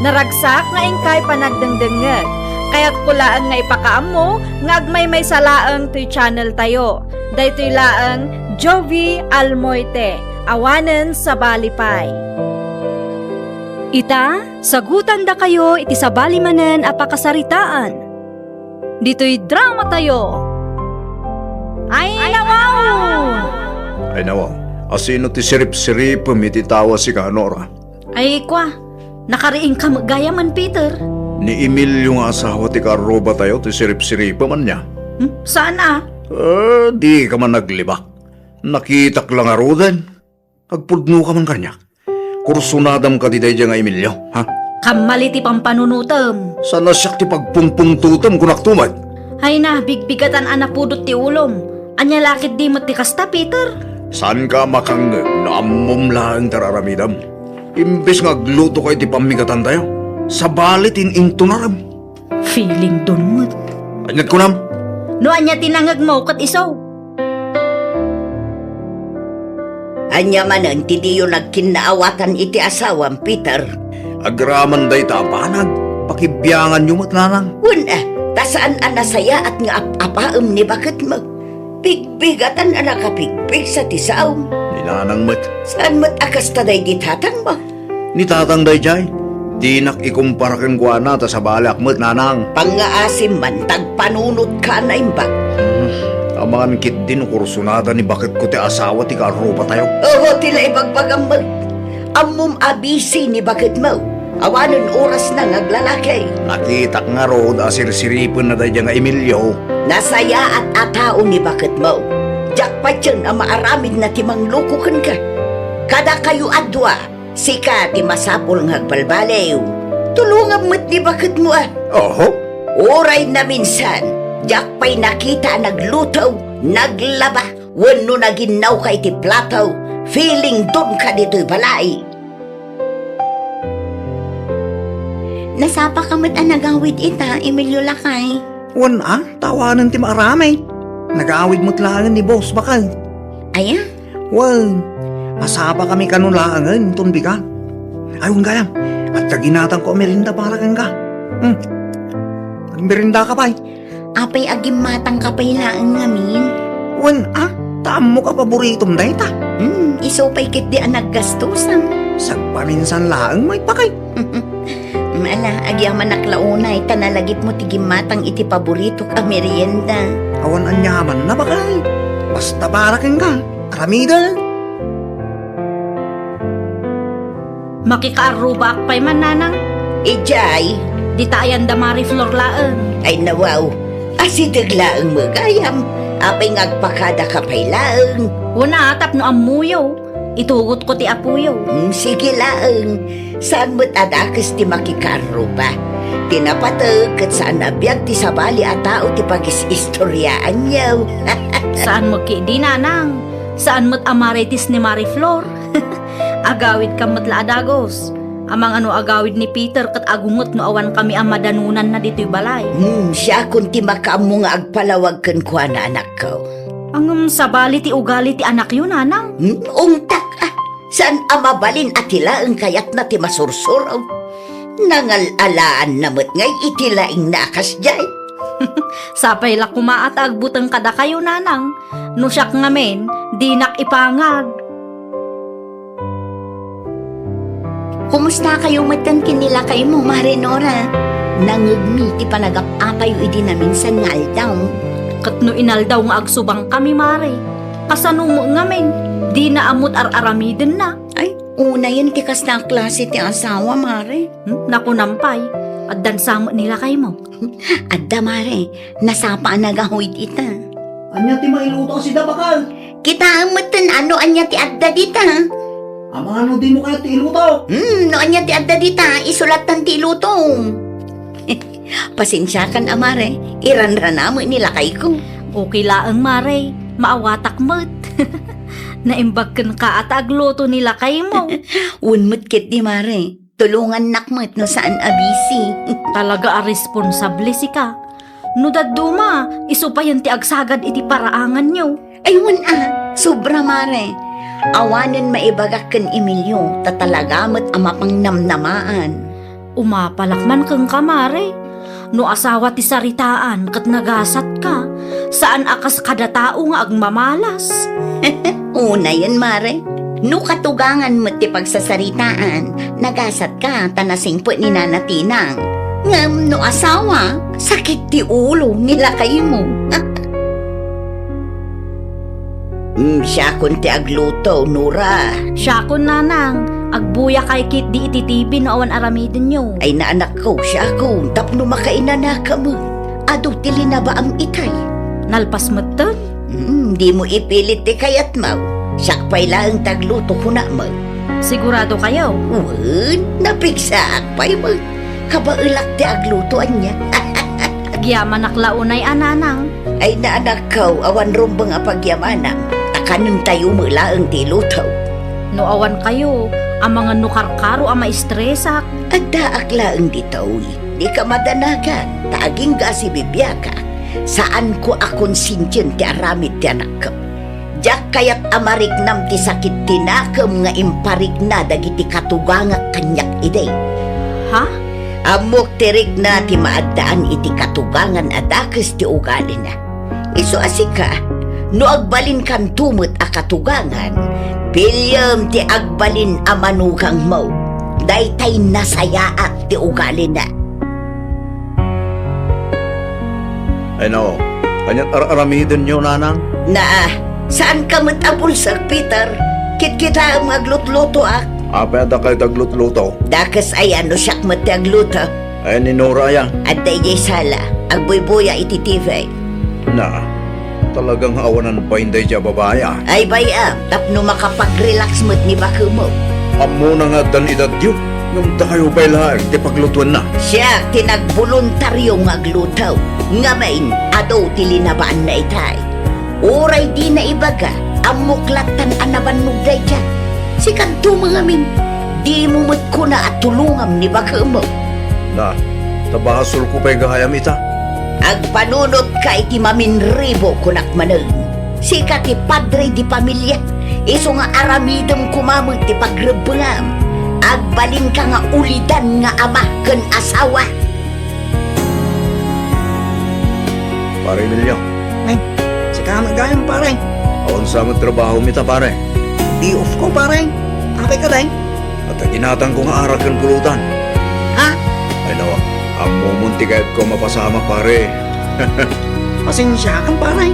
Naragsak nga inkay panagdengdengngeg. Kayatko laeng nga ipakaammo nga agmaymaysa laeng toy channel tayo. Daytoy laeng Jovi Almoite, awanen sabali pay. Ita, sagutandakayo iti sabali manen a pakasaritaan. Ditoy dramatayo. Ay, nawaw! Ay, nawaw. Asino ti siripsiripem iti tao a sika, Nora? Ay, kua, nakariingka met gayamen, Peter. Ni Emilio nga asawa ti kaarrubatayo ti siripsiripem, ania? Hmm? Saan a? Eh, dika man naglibak. Nakitak la ngaruden. Agpudnoka man kaniak. Kursunadam kadi daydiay nga Emilio, ha? Kammali ti pampanunotem. Sana siak ti pagpungpungtotem, kunak tumet. Ay na, bigbigatan a napudot ti ulom. Ania la ketdi met ti kasta, Peter? Saanka a makangngeg no ammom laeng ti ar-aramidem. Imbes nga aglutoka iti pammigatantayo, sabali ti in-intunarem. Feeling don met. Ania't kunam? No ania ti nangngegmo ket isu. Ania manen ti diyo nagkinnaawatan iti asawam, Peter? Agraman dayta a banag, pakibianganyo met, nanang. Wen a, ta saan a nasayaat nga ap-apaem ni baketmo. Pigbigatan a nakapigpigsa ti saom. Ni nanang met. Saan met a kasta daydi tatangmo? Ni tatang daydiay, dinak ikumpara kenkuana ta sabaliak met, nanang. Pangngaasim man, tagpanunotka a naimbag. Hmm, amangan ketdi no kursunada ni baketko ti asawa ti kaarrubatayo. Oho, ti la ibagbagam met. Ammom a busy ni baketmo. Awanen orasna nga aglalaki. Nakitak ngarud a sirsiripenna daydiay nga Emilio. Nasayaat a tao ni baketmo. Diak patien a maaramidna ti mangloko kenka. Kadakayo a dua, sika ti masapul nga agbalbaliw. Tulongam met ni baketmo a. Oho. Uray naminsan, diak pay nakita a nagluto, naglaba, wenno naginnawka iti plato, feeling donka ditoy balay. Nasapaka met a nagawid ita, Emilio lakay. Wen a, ta awanen ti maaramid. Nagawid met laengen ni Boss Bakal. Aya? Wen, masapakami kano laengen ton bigat. Ay, wen gayam, adda ginatangko a merienda para kenka. Hmm. Agmeriendaka pay. Apay, agimmatangka pay laeng ngamin? Wen a, ta ammok a paboritom dayta. Hmm, isu pay ketdi a naggastosan. Sagpaminsan laeng met, bakay. Ala, agyamanak la unay ta nalagipmo ti gimmatang iti paboritok a merienda. Awan aniamanna, bakay. Basta para kenka, aramiden. Makikaarrubaak pay man, nanang. Idiay? Dita ayan da Marie Flor laeng. Ay, nawaw. Asideg laeng met gayam. Apay nga agpakadaka pay laeng? Wen a, tapno ammoyo. Itugotko ti apoyo. Hmm, sige laeng. Saan met a dakes ti makikaarruba. Ti napateg ket saan a biag ti sabali a tao ti pagis-istoriaanyo. Saan met ketdi, nanang. Saan met a Marites ni Marie Flor. Agawidkam met la a dagus. Amangan no agawid ni Peter ket agunget no awankami a madanonanna ditoy balay. Hmm, siakon ti makaammo nga agpalawag kenkuana, anakko. Ngem sabali ti ugali ti anakyo, nanang? Hmm, ungtak, ah. Saan a mabalin a ti laeng kayatna ti masursuro. Nangal-alaanna met ngay iti laingna a kasdiay. Sapay la koma a ta agbuteng kadakayo, nanang. No siak ngamin, dinak ipangag. Kumustakayo metten ken ni lakaymo, Mare Nora? Nangngegmi ti panagap-apayo idi naminsan nga aldaw. Ket no inaldaw nga agsubangkami, Mare, kasano met ngamin? Dina ammo't ar-aramidenna. Ay, unayen ti kasta a klase ti asawa, Mare. Hmm? Nakunam pay, addan sa met ni lakaymo. Adda, Mare, nasapa a nagahuy ita. Ania ti mailuto a sida, bakal? Kitaem metten no ania ti adda dita. Amangan no dimo kayat ti iluto. Hmm, no ania ti adda dita, isu lattan ti iluto. Pasensiakan a, Mare, iranrana met ni lakayko. Okay laeng, Mare, maawatak met. Naimbag kenka a ta agluto ni lakaymo. Wen met ketdi, Mare. Tulongannak met no saan a busy. Talaga a responsable sika. No dadduma, isu payen ti agsagad iti paraanganyo. Ay, wen a, sobra, Mare. Awanen maibagak ken Emilio, ta talaga met a mapangnamnamaan. Umapalak man kenka, Mare. No asawa ti saritaan ket nagasatka, saan a kas kada tao nga agmamalas. Unayen, Mare. No katugangan met ti pagsasaritaan, nagasatka ta nasingpet ni Nana Tinang. Ngem no asawa, sakit ti ulo ni lakaymo. Mm, siakon ti agluto, Nora. Siakon, nanang. Agbuyakay ketdi iti T V no awan aramidenyo. Ay, naanakko, siakon, tapno makainanaka met. Adu ti linabaam itay. Nalpas metten? Mm, dimo ipilit ti kayatmo. Siak pay laeng ti agluto, kunam. Siguradokayo? Wen, napigsaak pay met. Kabaelak ti agluto ania. Agyamanak la unay a, nanang. Ay, naanakko, awan rumbeng a pagyamanam, ta kanentayo met laeng ti iluto. No awankayo, amangan no karkaro a maistresak. Addaak laeng ditoy, dika madanagan, ta agingga a sibibiagak, saanko a konsensien ti aramid ti anakko. Diak kayat a mariknam ti sakit ti nakem nga imparikna dagiti katugangak kaniak idi. Ha? Ammok ti rikna ti maaddaan iti katugangan a dakes ti ugalina. Isu a sika, no agbalinkanto met a katugangan, piliem ti agbalin a manugangmo. Daytay nasayaat ti ugalina. Ay, nao, ania't ar-aramidenyo, nanang? Naa, saanka met a bulsek, Peter. Kitkitaem nga aglutlutoak. Apay a dakay ti aglutluto? Dakes aya no siak met ti agluto? Ay, ni Nora aya? Adda idiay sala, agbuybuya iti T V. Na, talaga nga awanan bain daydiay a babai, a. Ay, bay-am, tapno makapag-relax met ni bakemo. Ammona nga addan edadyo, ngem dakayo pay laeng ti paglutoenna. Siak ti nagboluntario nga agluto, ngamin, adu ti linabaanna itay. Uray dina ibaga, ammok lattan a nabannog daydiay. Sikanto met ngamin, dimo met kuna a tulongam ni bakemo. Na, ta basolko pay gayam ita. Agpanunotka iti maminribo, kunak manen. Sika ti padre di pamilia, isu nga aramidem koma met ti pagrebbengam. Agbalinka nga ulidan nga ama ken asawa. Pare Emilio. Ay, sika met gayam, pare. Awan sa met trabahom ita, pare? Day off ko, pare. Apay kadi? Adda ginatangko nga arak ken pulutan. Ha? Ay, no, ammomon ti kayatko a mapasamak, pare. Pasensiakan, pare.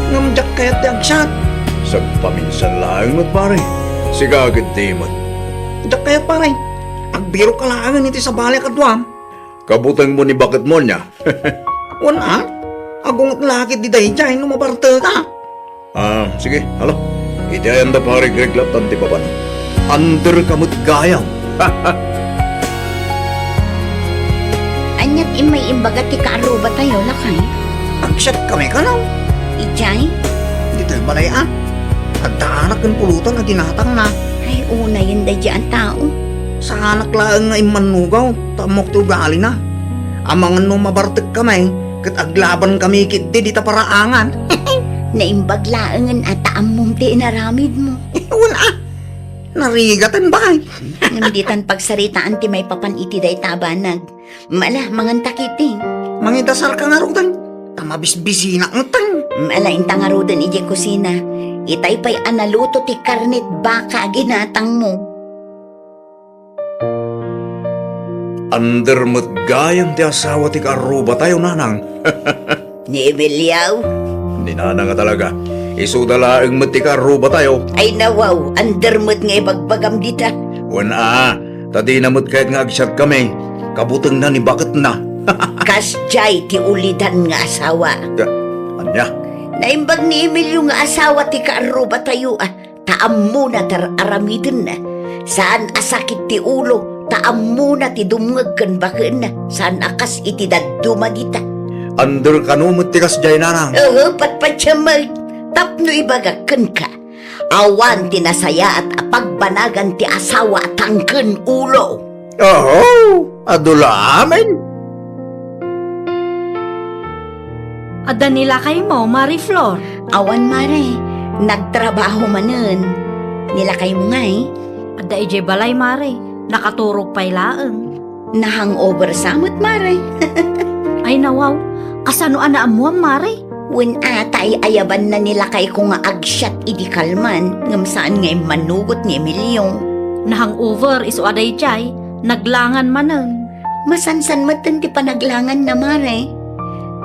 Ngem diak kayat ti agsiat. Sagpaminsan laeng met, pare. Sika ketdi met. Diak kayat, pare. Agbirok ka laengen iti sabali a kaduam. Kabutengmo ni baketmo ania? Wen a, agunget la ketdi daydiay no mabarteka. Ah, sige, hala. Iti ayanda, pare, Greg, lattan ti papan. Under ka met gayam. Ania't immay imbaga ti kaarrubatayo, lakay? Agsiatkami kano? Idiay? Ditoy balay a. Adda arak ken pulutan a ginatangna. Ay, unayen daydiay a tao. Saanak laeng nga immannugaw, ta ammok ti ugalina. Amangan no mabartekkami, ket aglabankami ketdi dita paraangan. Naimbag laengen a ta ammom ti inaramidmo. Wen a, narigaten bakay. Ngem ditan pagsaritaan ti maipapan iti dayta a banag. Mala, manganta ketdi. Mangidasarka ngaruden, ta mabisbisinak ngaruden. Mala, inta ngaruden idiay kusina. Itay pay a naluto ti karnet baka a ginatangmo. Ander met gayam ti asawa ti kaarrubatayo, nanang. Ni Emilio? Ni nanang a talaga. Isuda laeng met ti kaarrubatayo. Ay nawaw, ander met nga ibagbagam dita. Wen a, ta dina met kayat nga agsiatkami. Kabutengna ni baketna. Kasdiay ti ulidan nga asawa. Ya, ania? Naimbag ni Emilio nga asawa ti kaarrubatayo, a. Ta ammona ti ar-aramidenna. Saan a sakit ti ulo, ta ammona ti dumngeg ken bakenna. Saan a kas iti dadduma dita. Ander kano met ti kasdiay, nanang? Oho, patpatiem met. Tapno ibagak kenka, awan ti nasayaat a pagbanagan ti asawa a tangken ulo. Oho, adu la amin. Adda ni lakaymo, Mari Flor? Awan, Mare. Nagtrabaho manen. Ni lakaymo ngay? Adda idiay balay, Mare. Nakaturog pay laeng. Na-hangover sa met, Mare. Ay, nawaw. Kasano a naammuam, Mare? Wen a, ta ay-ayabanna ni lakayko nga agsiat idi kalman, ngem saan nga immanugot ni Emilio. Na-hangover, isu a daydiay, naglangan manen. Masansan metten ti panaglanganna, Mare.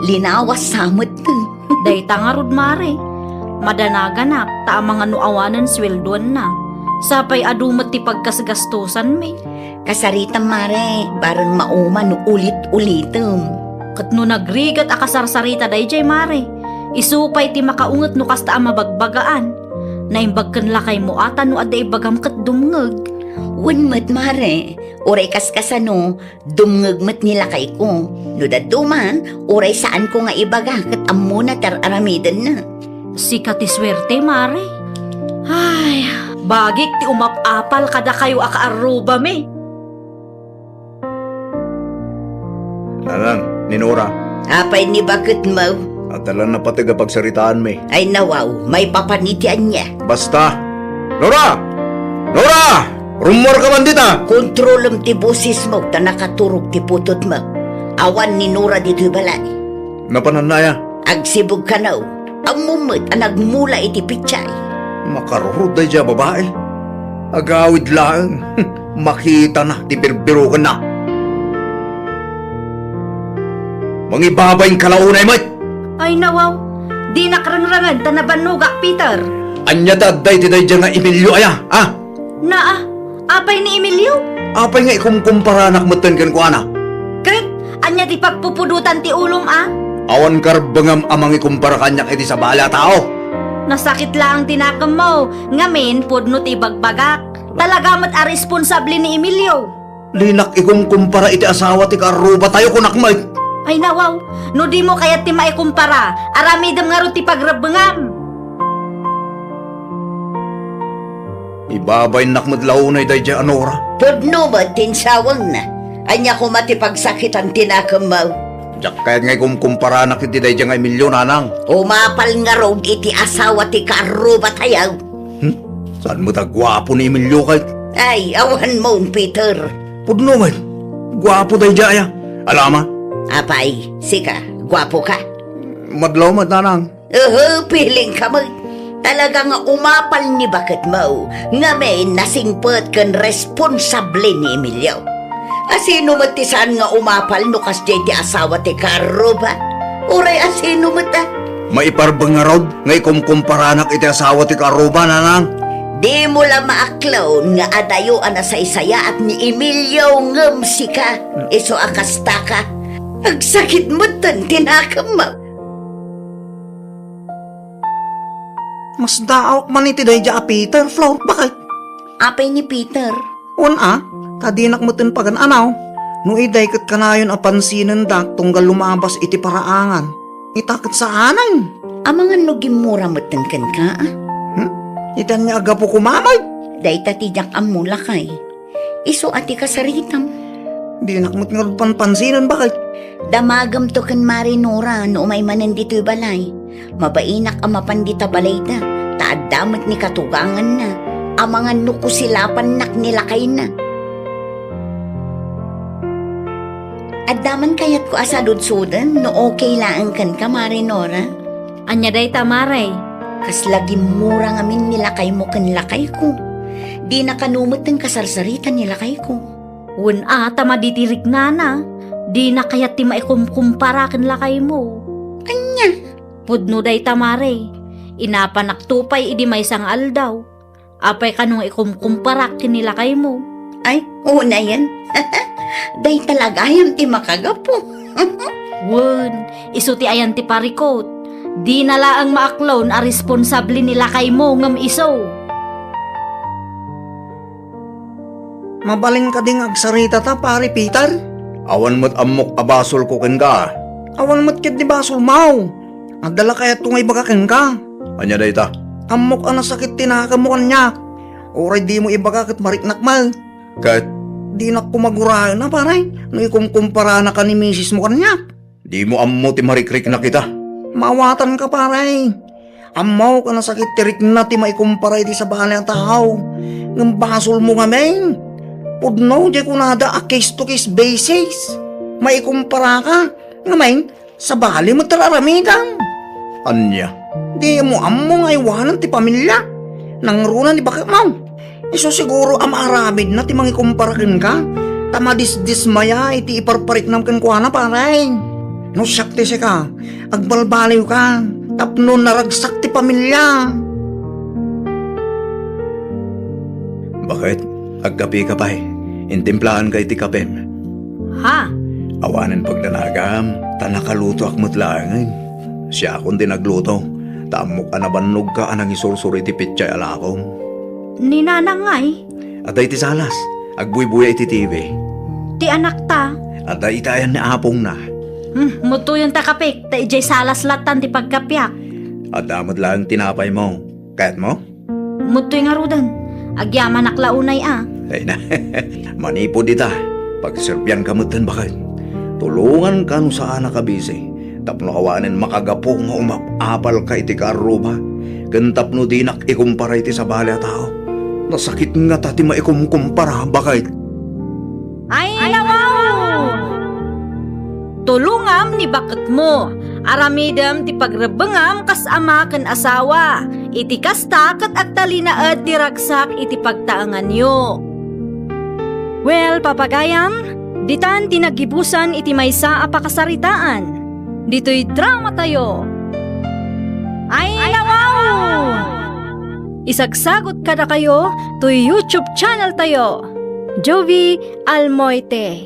Linawas sa metten. Dayta ngarud, Mare. Madanaganak, ta amangan no awanen sueldoanna. Sapay adu met ti paggasgastosanmi. Kasaritam, Mare, bareng mauma no ulit-ulitem. Ket no nagrigat a kasarsarita daydiay, Mare, isu pay ti makaunget no kasta a mabagbagaan. Naimbag ken lakaymo a ta no adda ibagam ket dumngeg. Wen met, Mare, uray kaskasano, dumngeg met ni lakayko. No dadduma, uray saanko nga ibaga ket ammona ti ar-aramidenna. Sika ti suerte, Mare. Ay, bagik ti umap-apal kadakayo a kaarrubami. Nanang, ni Nora. Apay ni baketmo? Adda la napateg a pagsaritaanmi. Ay nawaw, maipapan iti ania? Basta. Nora! Nora! Rummuarka man dita! Kontrolem ti bosesmo ta nakaturog ti putotmo. Awan ni Nora ditoy balay. Napananna aya? Agsibug kano. Ammom met a nagmula iti pitsay. Makarurod daydiay a babai. Agawid laeng. Makitana ti birbirokenna. Mangibabain ka la unay met. Ay, nawaw. Dinak rengrengen ta nabannogak, Peter. Ania ti adda iti daydiay nga Emilio aya, a? Naa, apay ni Emilio? Apay nga ikumkumparanak metten kenkuana? Ket ania ti pagpupudotan ti ulom, a? Awan karbengam a mangikumpara kaniak iti sabali a tao. Nasakit laeng ti nakemmo, ngamin, pudno ti ibagbagak. Talaga met a responsable ni Emilio. Dinak ikumkumpara iti asawa ti kaarrubatayo, kunak met. Ay, nawaw, no dimo kayat ti maikumpara, aramidem ngarud ti pagrebbengam. Ibabainnak met la unay daydiay a Nora. Pudno met ti insawengna. Ania koma ti pagsakitan ti nakemmo? Diak kayat nga ikumkumparanak iti daydiay nga Emilio, nanang. Umapal ngarud iti asawa ti kaarrubatayo. Hmm? Saan met a guapo ni Emilio kay? Ay, awan mo, Peter. Pudno met. Guapo daydiay aya. Alama? Apay, sika, guapo ka? Madlaw met, nanang. Uhu, piling ka met. Talaga nga umapal ni baketmo, ngamin nasingpet ken responsable ni Emilio. Asino met ti saan nga umapal no kasdiay ti asawa ti kaarruba? Uray asino met a? Maiparbeng ngarud nga ikumkumparanak iti asawa ti kaarruba, nanang? Dimo la maaklon nga adayo a nasaysayaat ni Emilio ngem sika, isu a kastaka. Agsakit metten ti nakemmo. Masdaawak man iti daydiay a Peter, Flor. Bakit? Apay ni Peter? Wen a, ta dinak metten pagan-anaw. No idiay ket kanayon a pansinendak tunggal lumabas iti paraangan. Ita ket saanen. Amangan no gimmura metten kenka, a? Hmm? Ita ni agapu kumamay. Dayta ti diak ammo, lakay. Isu a ti kasaritam. Dinak met ngarud panpansinen, baket. Damagemto ken Mari Nora no umay manen ditoy balay. Mabainak a mapan dita balayda, ta adda met ni katuganganna. Amangan no kusilapannak ni lakayna. Adda man kayatko a saludsuden no okay laeng kenka, Mari Nora? Ania dayta, Mare? Kasla gimmura ngamin ni lakaymo ken lakayko. Dina kano met kasarsarita ni lakayko. Wen a, ta madi ti riknana. Dina kayat ti maikumkumpara ken lakaymo. Ania? Pudno dayta, Mare. Inapanakto pay idi maysa nga aldaw. Apay kano nga ikumkumparak ken ni lakaymo? Ay, unayen. Dayta la gayam ti makagapu. Wen, isu ti ayan ti parikut. Dina laeng maaklon a responsable ni lakaymo ngem isu. Mabalin kadi nga agsaritata, Pare Peter? Awan met ammok a basolko kenka. Awan met ketdi basolmo. Adda la kayatko nga ibaga kenka. Ania dayta? Ammok a nasakit ti nakemmo kaniak. Uray dimo ibaga ket mariknak met. Ket? Dinak koma guraena, pare, no ikumkumparanaka ni misismo kaniak. Dimo ammo ti marikriknak ita. Maawatanka, pare. Ammok a nasakit ti rikna ti maikumpara iti sabali a tao. Ngem basolmo ngamin. Pudno, diay kunada a case to case basis. Maikumparaka. Ngamin, sabali met ti aramidem. Ania? Dimo ammo nga aywanen ti pamilia. Nangruna ni baketmo. Isu siguro a maaramidna ti mangikumpara kenka, ta madisdismaya iti iparpariknam kenkuana, pare. No siak ti sika, agbalbaliwka tapno naragsak ti pamilia. Baket, agkapeka pay. Intimplaanka iti kapem. Ha? Awanen pagdanagam, ta nakalutoak met laengen. Siakon ti nagluto, ta ammok a nabannogka a nangisursuro iti petsay a lakom. Ni nanang ngay? Adda iti salas, agbuybuya iti T V. Ti anakta? Adda iti ayan ni apongna. Hmm, mudtoyonta kapek, ta idiay salas lattan ti pagkapiak. Adda met laeng tinapaymo. Kayatmo? Mudtoy ngaruden, agyamanak la unay a. Ay na, manipud ita, pagserbianka metten, baket. Tulonganka no saanak a bisi, tapno awanen makagapu nga umap-apalka iti kaarruba, ken tapno dinak ikumpara iti sabali a tao. Nasakit ngata ti maikumkumpara, baket. Ay, nawaw! Tulongam ni baketmo. Aramidem ti pagrebbengam kas ama ken asawa. Iti kasta, ket agtalinaed ti ragsak iti pagtaenganyo. Well, papagayam, ditan ti naggibusan iti maysa a pakasaritaan. Ditoy dramatayo. Ay, nawaw! Isagsagot kadakayo toy YouTube channel tayo, Jovi Almoite.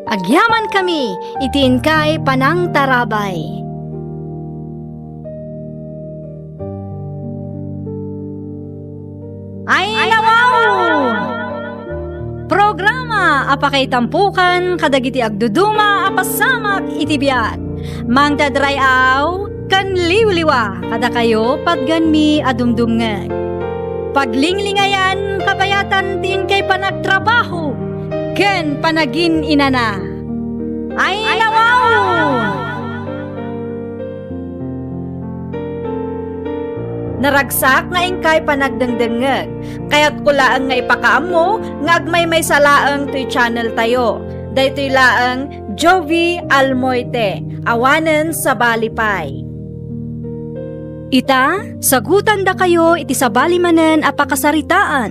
Agyamankami iti inkay panangtarabay. Ay, nawaw! Programa a pakaitampukan kadagiti agduduma a pasamak iti biag. Mangdadray-aw ken liwliwa kadakayo patganmi a dumdumngeg. Paglinglingayan kabayatan ti inkay panagtrabaho ken panagin-inana. Ay, nawaw! Naragsak nga inkay panagdengdengngeg. Kayatko laeng nga ipakaammo nga agmaymaysa laeng toy channel tayo. Daytoy laeng Jovi Almoite, awanen sabali pay. Ita, sagutandakayo iti sabali manen a pakasaritaan.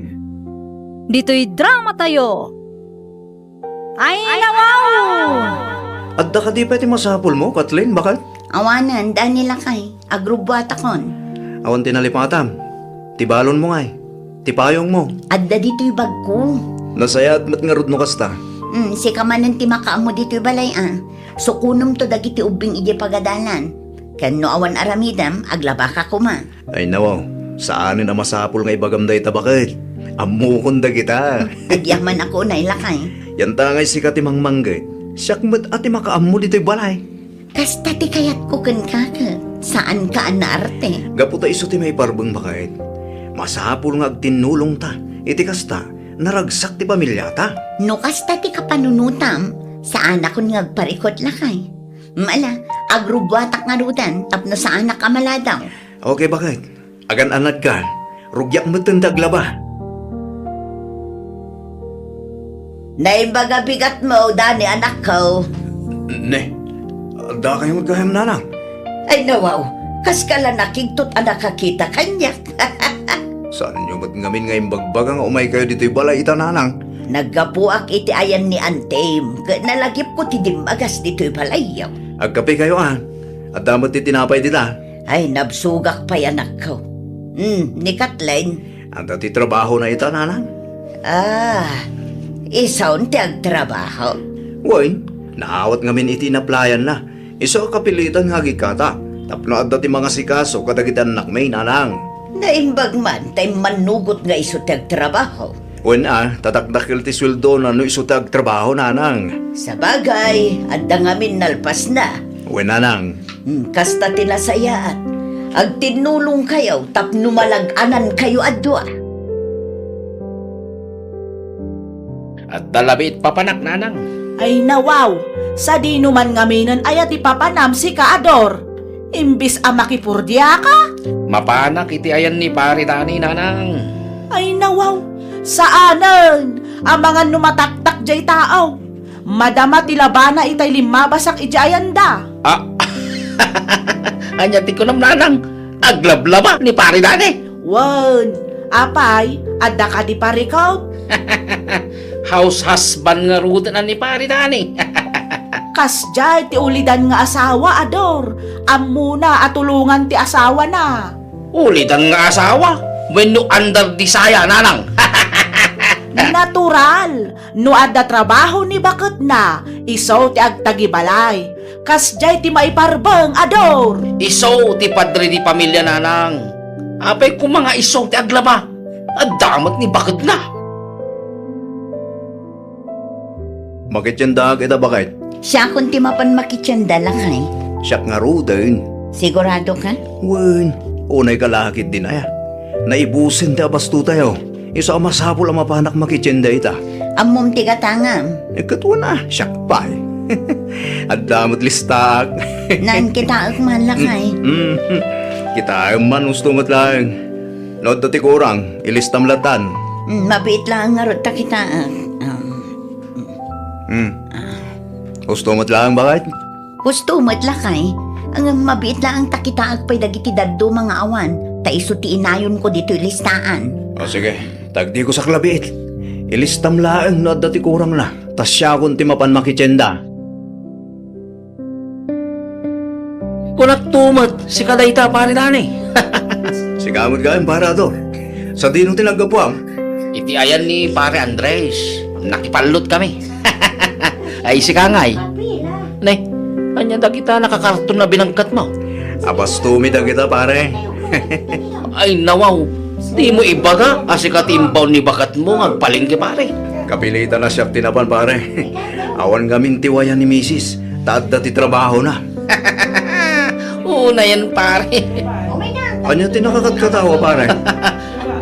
Ditoy dramatayo. Ay, nawaw! Adda kadi pay ti masapulmo, Kathleen, baket? Awanen, Dani lakay, agrubbuatakon. Awan ti nalipatam. Ti balonmo ngay, ti payongmo. Adda ditoy bagko. Nasayaat met ngarud no kasta. Hmm, sika manen ti makaammo ditoy balay a. Sukonemto dagiti ubbing idiay pagadalan. Ken no awan aramidem, aglabaka koma. Ay nawaw, saanen a masapul nga ibagam dayta, baket. Ammokon dagita. Agyamanak unay lakay. Yanta ngay sika ti mangmangget. Siak met a ti makaammo ditoy balay. Kasta ti kayatko kenka ket saanka a naarte. Gapu ta isu ti maiparbeng, baket. Masapul nga agtinnulongta. Iti kasta, naragsak ti pamiliata. No kasta ti kapanunotam, saanakon nga agparikut, lakay. Mala, agrugwatak ngaruden tapno saanak a maladaw. Okay, baket. Agan-anadka. Rugiak metten ti aglaba. Naimbag a bigatmo, Dani, anakko. Ne, adda kayo met gayam, nanang? Ay, nawaw, kaska la nakigtot a nakakita kaniak. Saanyo met ngamin nga imbagbaga nga umaykayo ditoy balay ita, nanang? Naggapuak iti ayan ni Antem, ket nalagipko ti dimmagas ditoy balayyo. Agkape kayo, a. Adda met ti tinapay dita. Ay, nabsugak pay, anakko. Hmm, ni Kathleen? Adda ti trabahona ita, nanang. Ah, isun ti agtrabaho? Wen, naawat ngamin iti inaplayanna. Isu a kapilitan nga agikata, tapno adda ti mangasikaso kadagiti annakmi, nanang. Naimbag man ta immannugot nga isu ti agtrabaho. Wen a, ta dakdakkel ti sueldona no isu ti agtrabaho, nanang. Sabagay, adda ngamin nalpasna. Wen, nanang. Hmm, kasta ti nasayaat. Agtinnulongkayo tapno malag-anankayo a dua. Adda labi it papanak, nanang. Ay, nawaw, sadino man ngaminen aya ti papanam, sika, Ador? Imbis a makipurdiaka? Mapanak iti ayan ni Pare Dani, nanang. Ay, nawaw, saanen. Amangan no mataktak jay tao. Madama ti labana itay limmabasak idiay ayanda. Ah, ania ti kunam, nanang? Aglablaba ni Pare Dani? Wen, apay, adda kadi parikut? House husband ngaruden a ni Pare Dani. Kasdiay ti ulidan nga asawa, Ador. Ammona a tulongan ti asawana. Ulidan nga asawa? Wenno under the saya, nanang? Natural. No adda trabaho ni baketna, isu ti agtagibalay. Kasdiay ti maiparbeng, Ador. Isu ti padre di pamilya, nanang. Apay koma nga isu ti aglaba? Adda met ni baketna. Makitiendaak ita, baket. Siakon ti mapan makitienda, lakay. Siak ngaruden. Sigurado ka? Wen, unay ka lakay dinaya. Naibusen ti abastotayo. Isu a masapul a mapanak makitienda ita. Ammom ti gatangam? Eh, ket wen a, siak pay. Adda met listaak. Naan kitaek man, lakay. Mm, mm. Kitaem man, husto met laeng. No adda ti kurang, ilistam lattan. Mm, mabiit laeng ngarud ta kitaek. Um, Hmm. Husto met laeng, baket? Husto met, lakay. Ngem mabiit laeng ta kitaek pay dagiti dadduma nga awan, ta isu ti inayonko ditoy listaan. O, sige. Tagdiko saklabiit. Ilistam laeng no adda ti kurangna, ta siakon ti mapan makitienda. Kunakto met, sika dayta, Pare Dani. Sika met gayam, Pare Ador. Sadino ti naggapuam? Iti ayan ni Pare Andres, nakipallot kami. Ay, sika ngay. Ne, ania dagita nakakarton a binangkatmo? Abastomi dagita, pare. Ay, nawaw. Dimo ibaga a sika ti imbaon ni baketmo nga agpalengke, pare. Kapilitan a siak ti napan, pare. Awan ngamin ti wayan ni misis, ta adda ti trabahona. Unayen, pare. Ania ti nakakatkatawa, pare?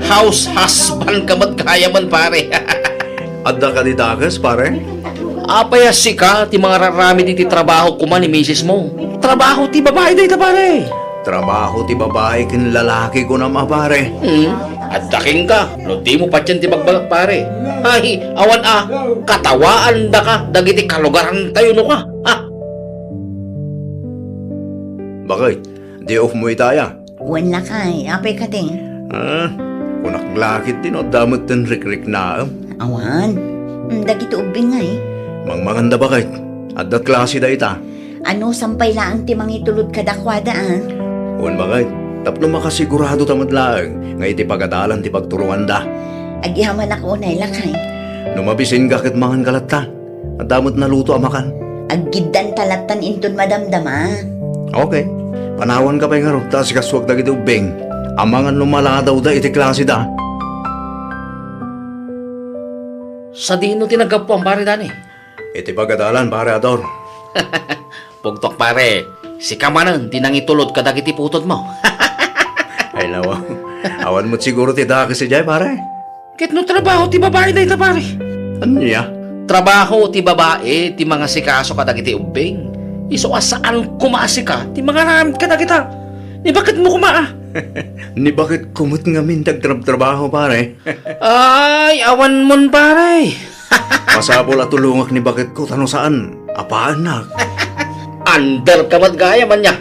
House husband ka met gayamen, pare. Adda kadi dakes, pare? Apay a sika ti mangararamid iti trabaho koma ni misismo? Trabaho ti babai dayta, pare. Trabaho ti babai ken lalaki, kunam a, pare. Hmm, adda kenka, no dimo patien ti bagbagak, pare. Ay, awan a, katawaandaka dagiti kalugarantayo no ka. Ha? Baket, day off mo ita aya? Wen, lakay, apay kadi? Ah, kunak la ketdi no adda metten rikriknaem. Awan. Hmm, dagiti ubbing ngay? Mangmanganda, baket. Adda klase dayta. Anusam pay laeng ti mangitulod kadakuada, a? Wen, baket. Tapno makasigurado ta met laeng nga iti pagadalan ti pagturoanda. Agyamanak unay, lakay. No mabisinka ket manganka latta. Adda met naluto a makan. Aggiddanta lattan inton madamdama. Okay. Panawanka pay ngarud ta asikasuak dagiti ubbing. Amangan no maladawda iti klaseda. Sadino ti naggapuam, Pare Dani? Iti pagadalan, Pare Ador. Pugtok, pare. Sika manen ti nangitulod kadagiti putodmo. Ay, nawa. Awan met siguro ti dakes idiay, pare. Ket no trabaho ti babai dayta, pare? Ania? Trabaho ti babai ti mangasikaso kadagiti ubbing. Isu a saan koma a sika ti mangaramid kadagita. Ni baketmo koma, a? Ni baketko met ngamin ti agtrabtrabaho, pare. Ay, awanmon, pare. Masapul a tulongak ni baketko ta no saan, apaannak. Under ka met gayam, ania?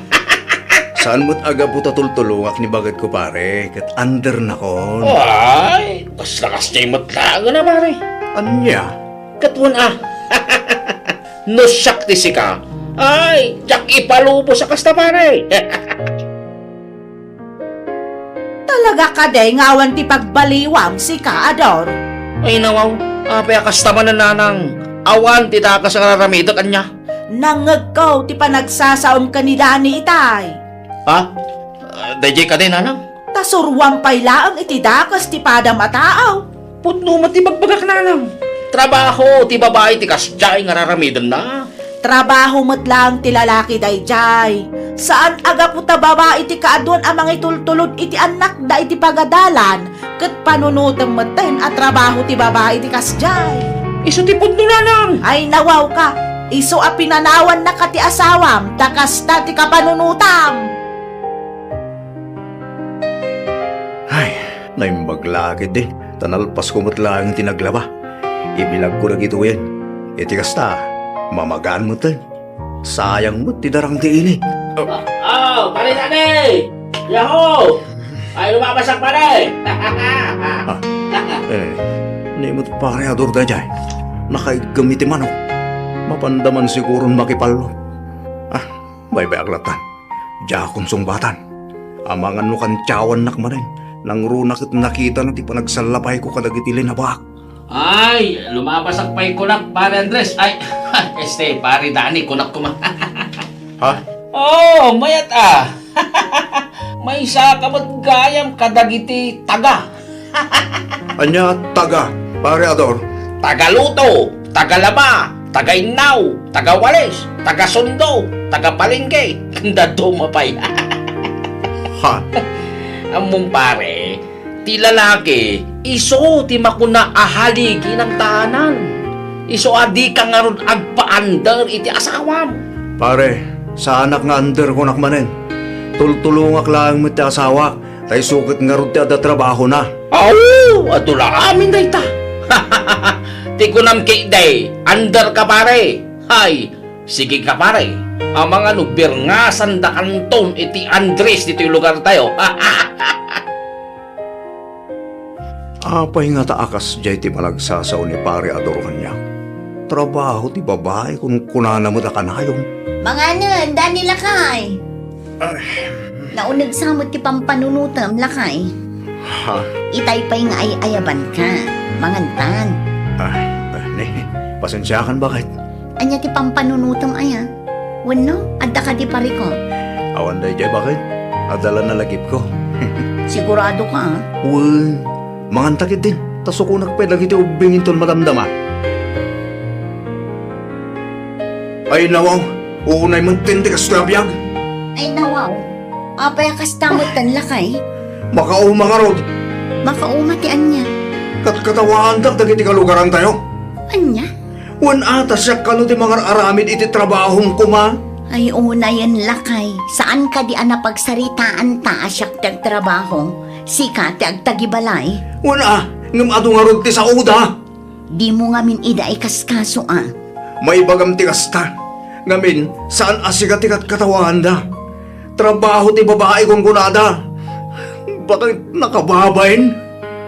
Saan met a gapu ta tultulongak ni baketko, pare, ket undernakon. Ay, kasla kasdiay met laeng a, pare. Ania? Ket wen a. No siak ti sika, ay, diak ipalubos a kasta, pare. Talaga kadi nga awan ti pagbaliwam, sika, Ador? Ay, nawaw, apay a kasta manen, nanang? Awan ti dakes nga raramidek, ania? Nangngegko ti panagsasaom ken ni Dani itay. Ha? Ah, daydiay kadi, nanang? Ta suroam pay laeng iti dakes ti padam a tao. Pudno met ti bagbagak, nanang. Trabaho ti babai ti kasdiay nga raramidenna. Trabaho met laeng ti lalaki daydiay. Saan a gapu ta babai ti kaaduan a mangitultulod iti annakda iti pagadalan, ket panunotem metten a trabaho ti babai ti kasdiay. Isu ti pudno, nanang. Ay, nawaw ka. Isu a pinanawannaka ti asawam, ta kasta ti kapanunotam. Ay, naimbag la ketdi, ta nalpasko met laeng ti naglaba. Ibilagko dagitoyen. Iti kasta, mamagaan metten. Sayang met ti darang ti init. Oh, pare Dani! Yahoo! Ay, lumabasak, pare! Ah, eh, ni met pare Ador daydiay. Nakaiggem iti manok. Mapanda man siguron makipallo. Ah, baybay-ak latta. Diakon sungbatan. Amangan no kantiawannak manen, nangruna ket nakitana ti panagsallapayko kadagiti linabaak. Ay, lumabasak pay kunak, pare Andres. Ay, este, pare Dani, kunak koma. Ha? Oh, mayat a. Maysaka met gayam kadagiti taga. Ania taga, pare Ador? Taga luto, taga laba, taga innaw, taga walis, taga sundo, taga palengke, ken dadduma pay. Ha? Ammom, pare, ti lalaki, isu ti makuna a haligi nagtaanan. Isu a dika ngarud agpa-under iti asawam. Pare, saanak nga under kunak manen. Tultulongak laeng met ti asawak, ta isu ket ngarud ti adda trabahona. Aw, adu la amin dayta. Ti kunam ketdi, under ka, pare. Hay, sige ka, pare. Amangan no birngasandakanton iti Andres ditoy lugartayo. Apay ngata a kasdiay ti panagsasao ni Pare Ador kaniak? Trabaho ti babai, kunkunana met a kanayon. Manganen, Dani lakay. Ay. Nauneg sa met ti pampanunotem, lakay. Ha? Itay pay nga ay-ayabanka. Mangantan. Ay, ay, ne, pasensiakan, baket. Ania ti pampanunotem aya? Wenno, adda kadi pariko? Awan daydiay, baket. Adda la nalagipko. Sigurado ka, a? Wen, manganta ketdin, ta sukonak pay dagiti ubbing inton madamdama. Ay, nawaw, unay metten ti kastoy a biag. Ay, nawaw, apay a kasta metten, lakay? Makauma ngarud. Makauma ti ania? Katkatawaandak dagiti kalugarantayo. Ania? Wen a, ta siak kano ti mangar-aramid iti trabahom koma? Ay, unayen, lakay. Saan kadi a napagsaritaanta a siak ti agtrabaho? Sika ti agtagibalay? Wen a, ngem adu ngarud ti saoda. Dimo ngamin ida ikaskaso, a? Maibagam ti kasta. Ngamin, saan a sika ti katkatawaanda. Trabaho ti babai, kunkunada. Baket nakababain.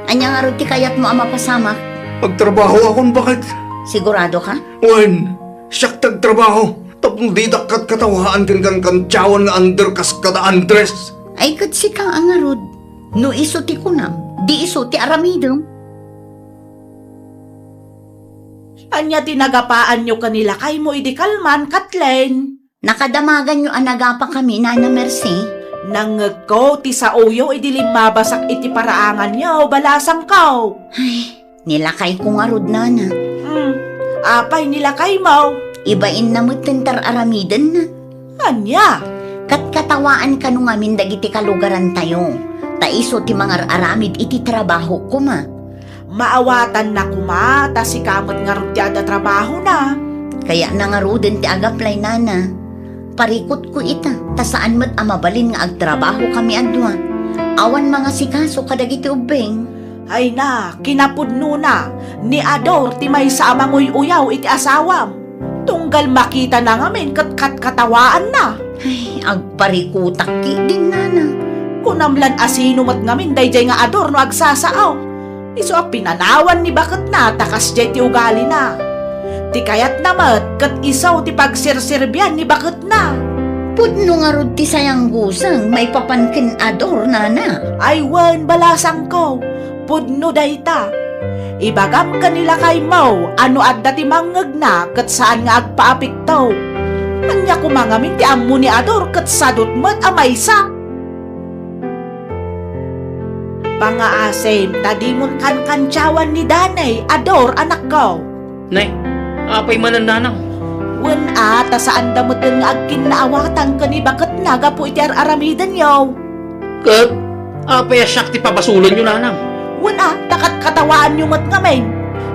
Ania ngarud ti kayatmo a mapasamak? Agtrabahokon, baket. Sigurado ka? Wen, siak ti agtrabaho. Tapno didak katkatawaan ken kankantiawan nga under kas kada Andres. Ay, ket sika a ngarud. No isu ti kunam, di isu ti aramidem. Ania ti nagapaanyo ken ni lakaymo idi kalman, Kathleen? Nakadamaganyo a nagapakami, Nana Mercy? Nangngegko ti saoyo idi limmabasak iti paraanganyo, balasangko. Ay, ni lakayko ngarud, Nana. Hmm, apay ni lakaymo? Ibainna met ti ar-aramidenna. Ania? Katkatawaan kano ngamin dagiti kalugarantayo, ta isu ti mangar-aramid iti trabaho koma. Maawatanna koma, ta sika met ngarud ti adda trabahona. Kayatna ngaruden ti agaplay, nana. Parikutko ita, ta saan met a mabalin nga agtrabahokami a dua. Awan mangasikaso kadagiti ubbing. Ay na, kinapudnona, ni Ador ti maysa a manguy-uyaw iti asawam. Tunggal makitana ngamin ket katkatawaanna. Ay, agparikutak ketdin, nana. Kunam lan a sino met ngamin daydiay nga Ador no agsasao. Isu a pinanawan ni baketna ta kasdiay ti ugalina. Ti kayatna met ket isu ti pagserserbian ni baketna. Pudno ngarud ti sayangguseng maipapan ken Ador, nana. Ay wen, balasangko, pudno dayta. Ibagam ken ni lakaymo a no adda ti mangngegna ket saan nga agpaapekto. Ania koma ngamin ti ammo ni Ador ket sadut met a maysa? Pangaasim ta dimon kankantiawan ni Dani, Ador, anakko. Ne, apay manen, nanang? Wen a, ta saanda metten nga agkinnaawatan ken ni baketna gapu iti ar-aramidenyo. Ket apay a siak ti pabasolenyo, nanang? Wen a, ta katkatawaanyo met ngamin.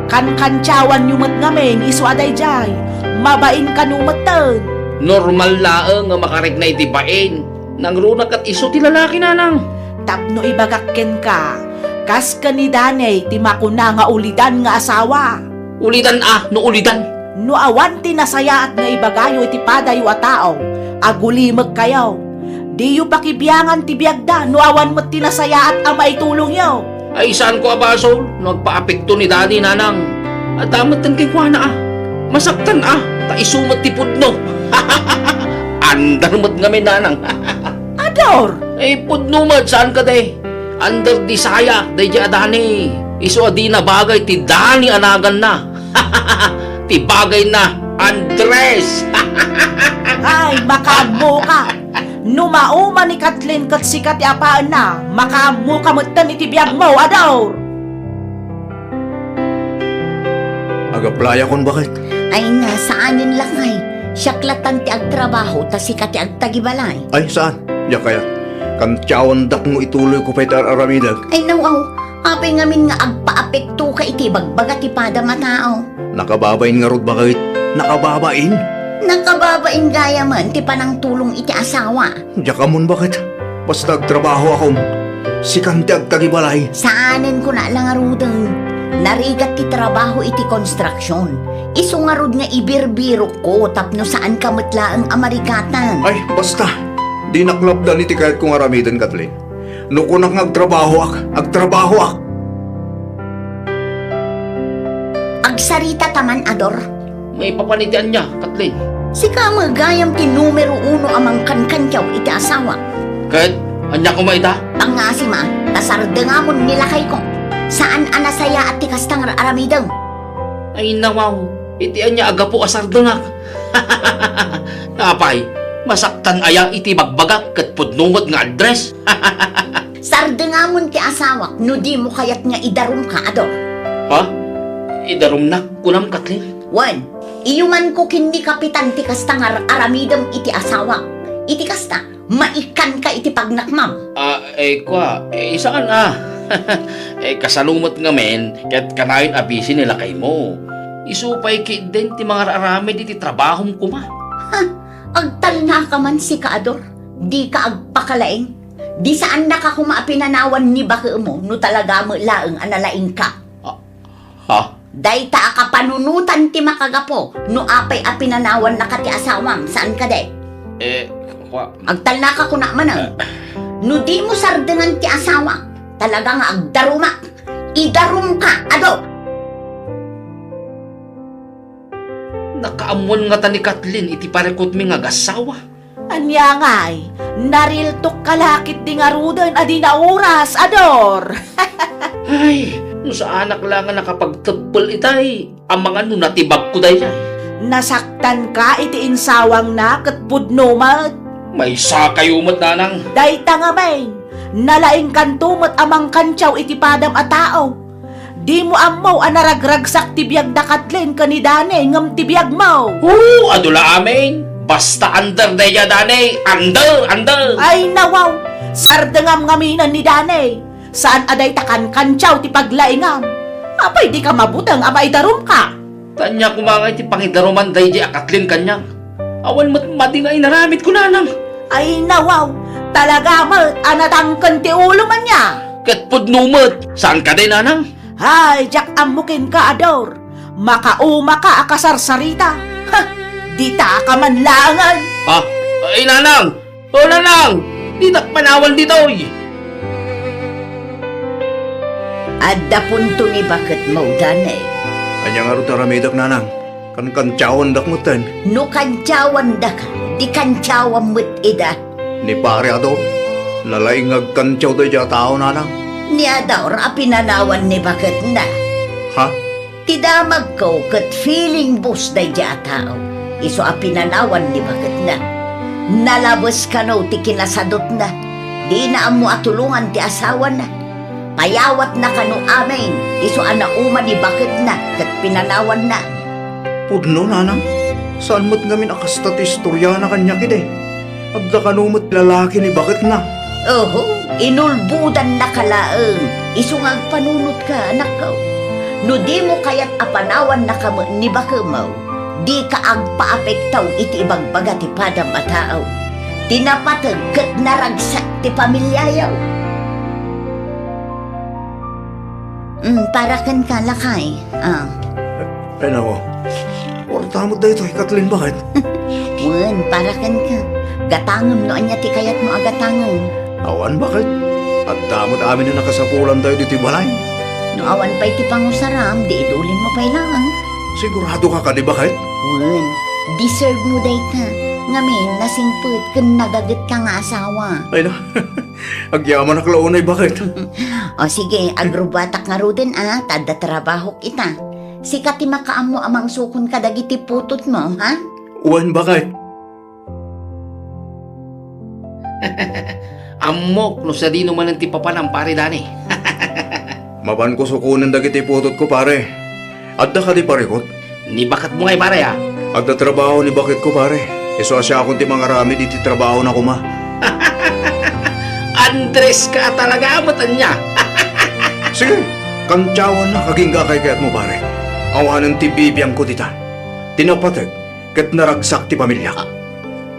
Kankantiawanyo met ngamin, isu a daydiay. Mabain kano metten. Normal laeng nga makarikna iti bain. Nangruna ket isu ti lalaki, nanang. Tapno ibagak kenka, kas ken ni Dani ti makuna nga ulidan nga asawa. Ulidan a, no ulidan. No awan ti nasayaat nga ibagayo iti padayo a tao, agulimekkayo. Diyo pakibiangan ti biagda no awan met ti nasayaat a maitulongyo. Ay, saanko a basol no agpaapekto ni Dani, nanang. Adda metten kenkuana a. Masaktan a, ta isu met ti pudno. Andar met ngamin, nanang. Ador! Ay, pudno met, saan kadi? Under di saya, daydiay a Dani. Isu a dina bagay ti Dani a naganna. Ti bagayna, Andres. Ay, makaammoka. No mauma ni Kathleen ket sika ti apaenna, makaammoka metten iti biagmo, Ador. Agaplayakon, baket. Ay na, saanen lakay. Siak latan ti agtrabaho, ta sika ti agtagibalay. Ay, saan? Diak kayat. Kantiawandak no ituloyko pay ti ar-aramidek. Ay, nawaw. Apay ngamin nga agpaapektoka iti ibagbaga ti padam a tao? Nakababain ngarud, baket. Nakababain? Nakababain gayamen ti panangtulong iti asawa. Diak ammon, baket. Basta agtrabahoakon. Sikan ti agtagibalay. Saanen kuna la ngaruden. Narigat ti trabaho iti konstruksion. Isu ngarud nga ibirbirokko tapno saanka met laeng a marigatan. Ay, basta. Dinak lapdan iti kayatko nga aramiden, Kathleen. No kunak nga agtrabahoak, agtrabahoak. Agsarita ta man, Ador. Maipapan iti ania, Kathleen? Sika met gayam ti numero uno a mangkankantiaw iti asawa. Ket ania koma ita? Pangasima, ta sardengamon ni lakayko. Saan a nasayaat ti kasta nga ar-aramidem. Ay, nawaw, iti ania a gapu a sardengak? Apay, masaktan aya iti bagbagak ket pudno met nga Andres? Sardengamon ti asawak no dimo kayat nga idarumka, Ador. Ha? Idarumnak, kunam, Kathleen? Wen, iyumanko ken ni Kapitan ti kasta nga ar-aramidem iti asawak. Iti kasta, maikkanka iti pagnakmam. Ah, eh, kua, eh, saan a? Eh, kasano met ngamin, ket kanayon a busy ni lakaymo. Isu pay ketdin ti mangar-aramid iti trabahom koma. Ha? Agtalnaka man sika, Ador. Dika agpakalaing. Di saannaka koma a pinanawan ni bakemo no talaga met laeng a nalaingka. Ah, ha? Dayta a kapanunotan ti makagapu no apay a pinanawannaka ti asawam, saan kadi? Eh, kua- Agtalnaka kuna manen. No dimo sardengan ti asawak, talaga nga agdarumak. Idarumka, Ador. Nakaammuan ngata ni Kathleen iti parikutmi nga agassawa. Ania ngay, nariltok ka la ketdi ngaruden a di naoras, Ador. Ay, no saanak la nga nakapagteppel itay, amangan no natibagko daydiay. Nasaktanka iti insawangna ket pudno met. Maysakayo met, nanang. Dayta ngamin, nalaingkanto met a mangkantiaw iti padam a tao. Dimo ammo a naragragsak ti biag da Kathleen ken ni Dani ngem ti biagmo. Oo, adu la amin. Basta under daydiay a Dani. Under, under. Ay, nawaw. Sardengam ngaminen ni Dani. Saan a dayta kankantiaw ti paglaingam. Apay dika mabuteng a maidarumka? Ania koma ngay ti pangidaruman daydiay a Kathleen kaniak? Awan met madi nga inaramidko, nanang. Ay, nawaw, talaga met a natangken ti ulom ania? Ket pudno met, saan kadi, nanang? Ay, diak ammo kenka, Ador. Makaumaka a kasarsarita. Ha, ditaka man laengen. Ha? Ay, nanang! O, nanang! Dinak panawan ditoy! Adda punto ni baketmo, Danay. Ania ngarud ti aramidek, nanang? Kankantiawandak metten. No kantiawandaka, di kantiawam met ida. Ni Pare Ador, nalaing nga agkantiaw daydiay a tao, nanang. Ni Ador a pinanawan ni baketna. Ha? Ti damagko ket feeling boss daydiay a tao. Isu a pinanawan ni baketna. Nalabes kano ti kinasadutna. Dina ammo a tulongan ti asawana. Payawatna kano amin. Isu a nauma ni baketna ket pinanawanna. Pudno, nanang. Saan met ngamin a kasta ti istoriana kaniak idi? Adda kano met lalaki ni baketna? Oho, inulbodannaka laeng. Isu nga agpanunotka, anakko. No dimo kayat a panawannaka met ni bakemo, dika agpaapektaw iti ibagbaga ti padam a tao. Ti napateg ket naragsak ti pamiliayo. Mm, para kenka, lakay. Ah. Ay, nako. Kuarta met daytoy, Kathleen, baket? Wen, para kenka. Gatangem no ania ti kayatmo a gatangem. Awan, baket. Adda met amin a nakasapulantayo ditoy balay. No awan pay ti pangusaram, di idulinmo pay laeng. Siguradoka kadi, baket? Wen, deserve mo dayta. Ngamin, nasingpet ken nagagetka nga asawa. Ay, na. Agyamanak la unay, baket? O sige, agrubatak ngaruden a, ta adda trabahok ita. Sika ti makaammo a mangsukon kadagiti putotmo, ha? Wen, baket? Ammok no sadino manen ti papanam, Pare Dani. Mapanko sukonen dagiti putotko, pare. Adda kadi parikot? Ni baketmo ngay, pare, a? Adda trabaho ni baketko, pare. Isu a siakon ti mangaramid iti trabahona koma. Andres ka talaga met ania? Sige, kantiawannak agingga a kaykayatmo, pare. Awanen ti bibiangko dita. Ti napateg ket naragsak ti pamiliak.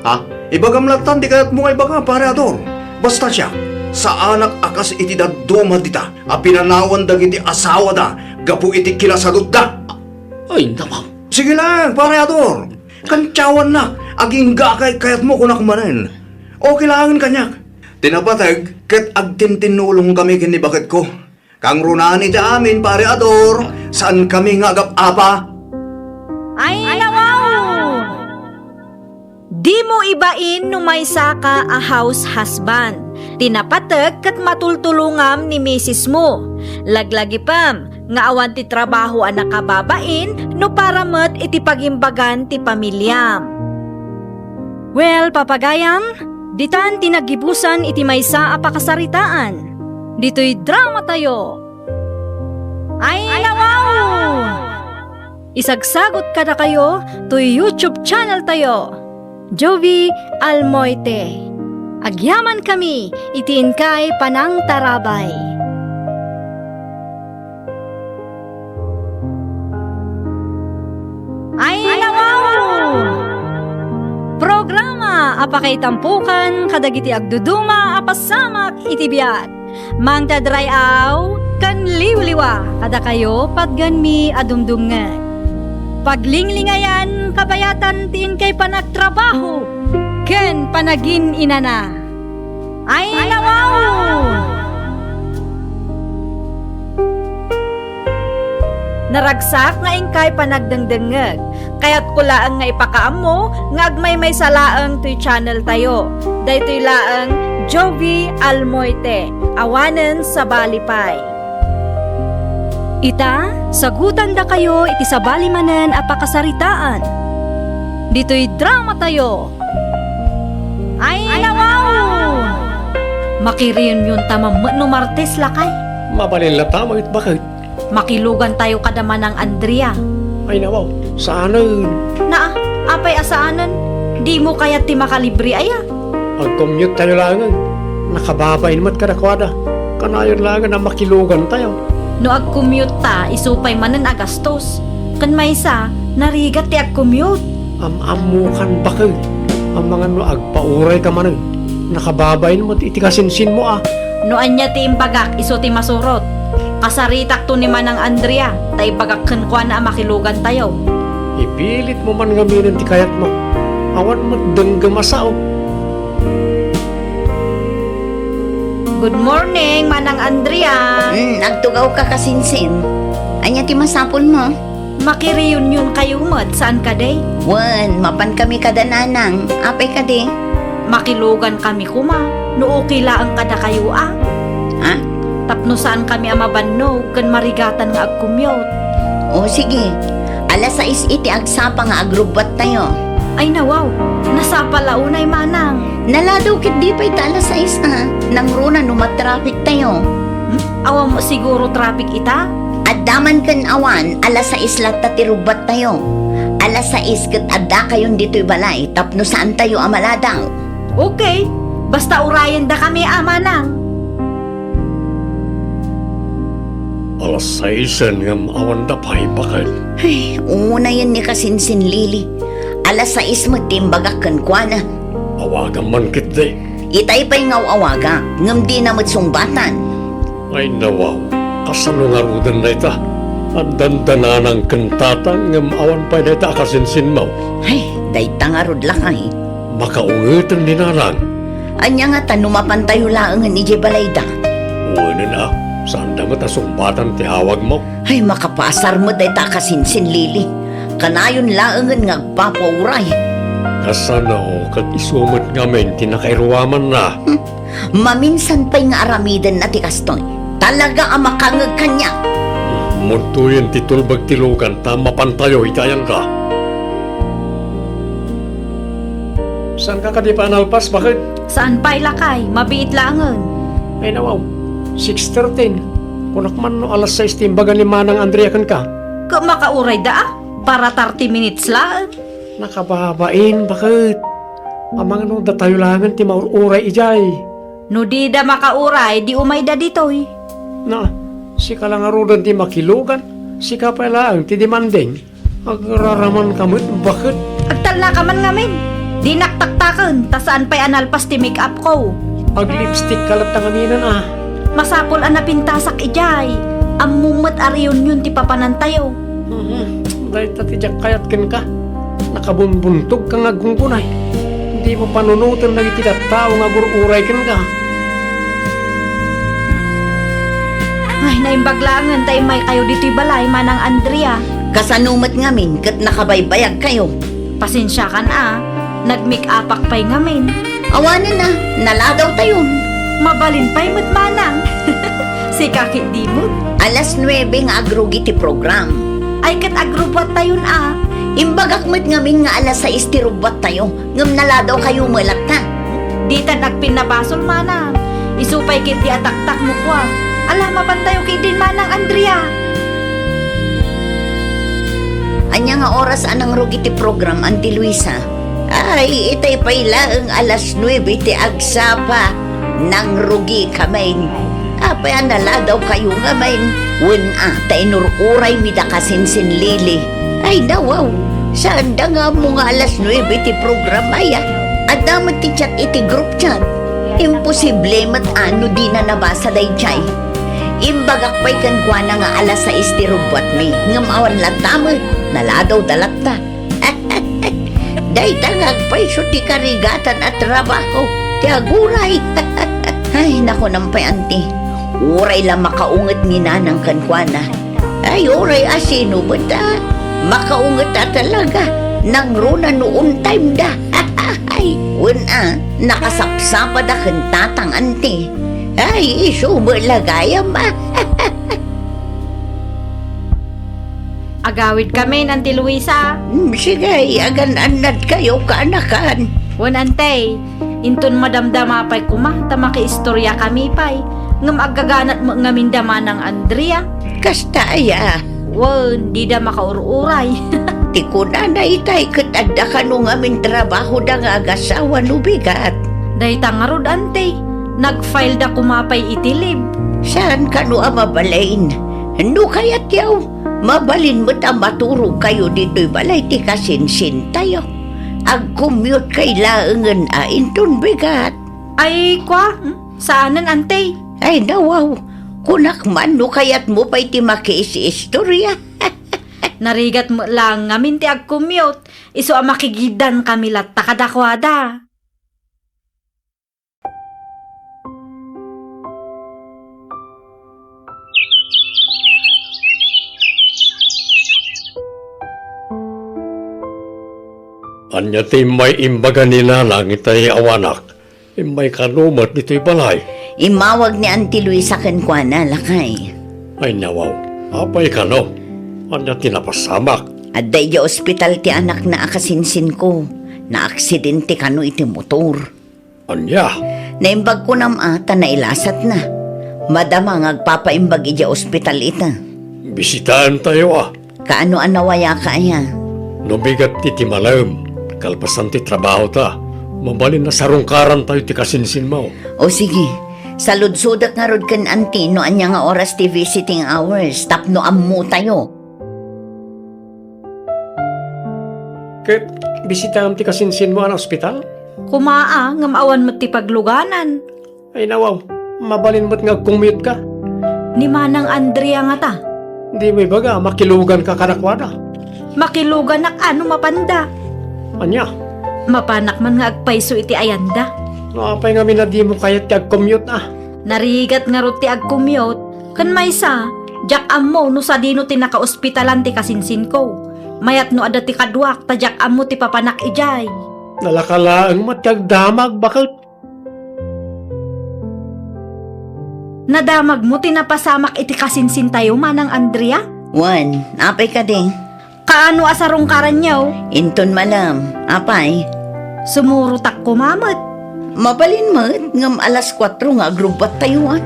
Ha? Ibagam lattan ti kayatmo nga ibaga, Pare Ador. Basta siak, saanak a kas iti dadduma dita a pinanawan dagiti asawada gapu iti kinasadutda. Ay, napaw. Sige lang, Pare Ador. Kantiawannak, agingga a kaykayatmo, kunak manen. Okay laengen kaniak. Ti napateg ket agtintinnulongkami ken ni baketko. Kangrunaan iti amin, Pare Ador, saankami nga agap-apa. Ay, nawaw! Dimo ibain no maysaka a house husband. Ti napateg ket matultulongam ni misismo. Laglagipem nga awan ti trabaho a nakababain no para met iti pagimbagan ti pamiliam. Well, papagayam, ditan ti naggibusan iti maysa a pakasaritaan. Ditoy dramatayo. Ay, nawaw! Isagsagot kadakayo toy YouTube channel tayo, Jovi Almoite. Agyamankami iti inkay panangtarabay. Ay, nawaw! Programa a pakaitampokan kadagiti agduduma a pasamak iti biag. Mangted ray-aw ken liwliwa kadakayo patgenmi a dumdumngeg. Paglinglingayan kabayatan ti inkay panagtrabaho ken panagin-inana. Ay, nawaw! Naragsak nga inkay panagdengdengngeg. Kayatko laeng nga ipakaammo nga agmaymaysa laeng toy channel tayo. Daytoy laeng Jovi Almoite, awanen sabali pay. Ita, sagutandakayo iti sabali manen a pakasaritaan. Ditoy dramatayo. Ay, nawaw! Makireunionta man met no Martes, lakay. Mabalin latta met, baket? Makilugantayo kada Manang Andrea. Ay, nawaw, saanen. Naa, apay a saanen? Dimo kayat ti makalibre aya? Agcommute tayo laengen. Nakababain met kadakuada. Kanayon laengen a makilugantayo. No ag-commute ta, isu pay manen a gastos. Ken maysa, narigat ti ag-commute. Am-ammokan, baket. Amangan no agpaurayka manen. Nakababain met iti kasinsinmo a. No ania ti imbagak, isu ti masurot. Kasaritakto ni Manang Andrea, ta ibagak kenkuana a makilugantayo. Ipilitmo man ngaminen ti kayatmo. Awan met denggem a sao. Good morning, Manang Andrea. Hmm, agtugawka, kasinsin. Ania ti masapulmo? Makireunionkayo met, saan kadi? Wen, mapankami kada nanang. Apay kadi? Makilugankami koma, no okay laeng kadakayo a. Ha? Tapno saankami a mabannog ken marigatan nga ag-commute. O, sige. Alas sais iti agsapa nga agrubbuattayo. Ay, nawaw. Nasapa la unay, Manang. Naladaw ketdi pay ta alas sais a. Nangruna no matraffic tayo. Hmm? Awan mo siguro traffic ita? Adda man ken awan, alas sais latta ti rubbuattayo. Alas sais ket addakayon ditoy balay tapno saantayo a maladaw. Okay. Basta urayendakami a, Manang. Alas saisen ngem awanda pay, baket. Ay, unayen ni kasinsin Lily. Alas sais met ti imbagak kenkuana. Awagam man ketdi. Itay pay nga aw-awagak, ngem dina met sungbatan. Ay, nawaw, kasano ngaruden dayta? Addan da nanang ken tatang ngem awan pay dayta a kasinsinmo. Ay, dayta ngarud lakay. Makaungeten ni nanang. Ania ngata no mapantayo laengen idiay balayda? Wenen a, saanda met a sungbatan ti awagmo. Ay, makapasar met dayta a kasinsin Lily. Kanayon laengen nga agpapauray. Kasano ket isu met ngamin ti nakairuamanna? Hmm. Maminsan pay nga aramidenna ti kastoy. Talaga a makangeg kaniak. Mudtoyen ti tulbag ti lugan ta mapantayo iti ayanda. Saanka kadi pay a nalpas, baket? Saan pay, lakay, mabiit laengen. Ay, nawaw, six thirteen. Kunak man no alas sais ti imbaga ni Manang Andrea kenka. Ket makaurayda a, para thirty minutes laeng. Nakababain, baket. Amangan no datayo laengen ti maur-uray idiay. No dida makauray, di umayda ditoy. Na, sika la ngaruden ti makilugan, sika pay laeng ti demanding. Agraramanka met, baket. Agtalnaka man ngamin. Dinak taktaken, ta saan pay a nalpas ti make-up ko. Ag-lipstick ka latta ngaminen a. Masapul a napintasak idiay. Ammom met a reunion ti papanantayo. Mhm. Dayta ti diak kayat kenka. Nakabunbuntogka nga aggunggunay. Dimo panunoten dagiti tattao nga agur-uray kenka. Ay, naimbag laengen ta immaykayo ditoy balay, Manang Andrea. Kasano met ngamin ket nakabaybayagkayo? Pasensiakan a, nag-make-upak pay ngamin. Awanen a, naladawtayon. Mabalin pay met, Manang. Sika ketdi met. Alas nuebe nga agrugi ti program. Ay, ket agrubbuattayon a. Imbagak met ngamin nga alas sais ti rubbuattayo, ngem naladawkayo met latta. Ditan agpinnabasol, Manang. Isu pay ketdi a taktak no kua. Ala, mapantayo ketdin, Manang Andrea. Ania nga oras a nangrugi ti program, Auntie Luisa? Ay, itay pay laeng alas nuebe ti agsapa. Nangrugikamin. Apay a naladawkayo ngamin? Wen a, ta inur-uraymi da kasinsin Lily. Ay, nawaw. Saanda nga ammo nga alas nuebe ti program aya? Adda met ti chat iti group chat. Imposible met a no dina nabasa daydiay. Imbagak pay kenkuana nga alas sais ti rubbuatmi, ngem awan latta met, naladawda latta. Dayta nga agpayso ti karigatan a trabaho ti aguray. Ay, nakunam pay, Auntie. Uray la makaunget ni Nanang kenkuana. Ay, uray a sino met a makaunget a talaga, nangruna no on time da. Ay, wen a, nakasapsapada ken tatang, Auntie. Ay, isu met la gayam a. Agawidkamin, Auntie Luisa. Hmm, sige, agan-annadkayo, kaanakan. Wen, Auntie, inton madamdama pay koma ta makiistoriakami pay, ngem aggaganat met ngamin da Manang Andrea. Kasta aya? Wen, dida makaur-uray. Ti kunana itay ket adda kano ngamin trabahoda nga agasawa no bigat. Dayta ngarud, Auntie, nag-file da koma pay iti leave. Saan kano a mabalin? No kayatyo, mabalin met a maturogkayo ditoy balay ti kasinsintayo. Agcommute kay laengen a inton bigat. Ay, kua, hmm? Saanen, Ante? Ay, nawaw. Kunak man no kayatmo pay ti makiis-istorya. Narigat met laeng ngamin ti agcommute, isu a makigiddankami latta kadakuada. Ania ti immay imbaga ni Nanang iti awanak? Immay kano met ditoy balay? Immawag ni Auntie Luisa kenkuana, lakay. Ay, nawaw. Apay kano? Ania ti napasamak? Adda idiay ospital ti anakna a kasinsinko. Naaksidente kano iti motor. Ania? Naimbag kunam a ta nailasatna. Madama nga agpapaimbag idiay ospital ita. Bisitaentayo a. Kaano a nawayaka aya? No bigat ti timalem, kalpasan ti trabahota, mabalin a sarungkarantayo ti kasinsinmo. O sige, saludsodek ngarud ken Auntie no ania nga oras ti visiting hours tapno ammotayo. Ket bisitaam ti kasinsinmo a naospital? Kumaa, ngem awan met ti pagluganan. Ay, nawaw, mabalin met nga agcommute ka. Ni Manang Andrea ngata? Dimo ibaga, makilugan ka kadakuada. Makiluganak a no mapanda. Ania? Mapanak man nga agpayso iti ayanda. No apay ngamin a dimo kayat ti agcommute a? Narigat ngarud ti agcommute. Ken maysa, diak ammo no sadino ti nakaospitalan ti kasinsinko. Mayat no adda ti kaduak, ta diak ammo ti papanak idiay. Nalaka laeng met ti agdamag, baket. Nadamagmo ti napasamak iti kasinsintayo, Manang Andrea? Wen, apay kadi? Kaano a sarungkaranyo? Inton malem, apay? Sumurotak koma met. Mabalin met, ngem alas kuatro nga agrubbuattayo, a?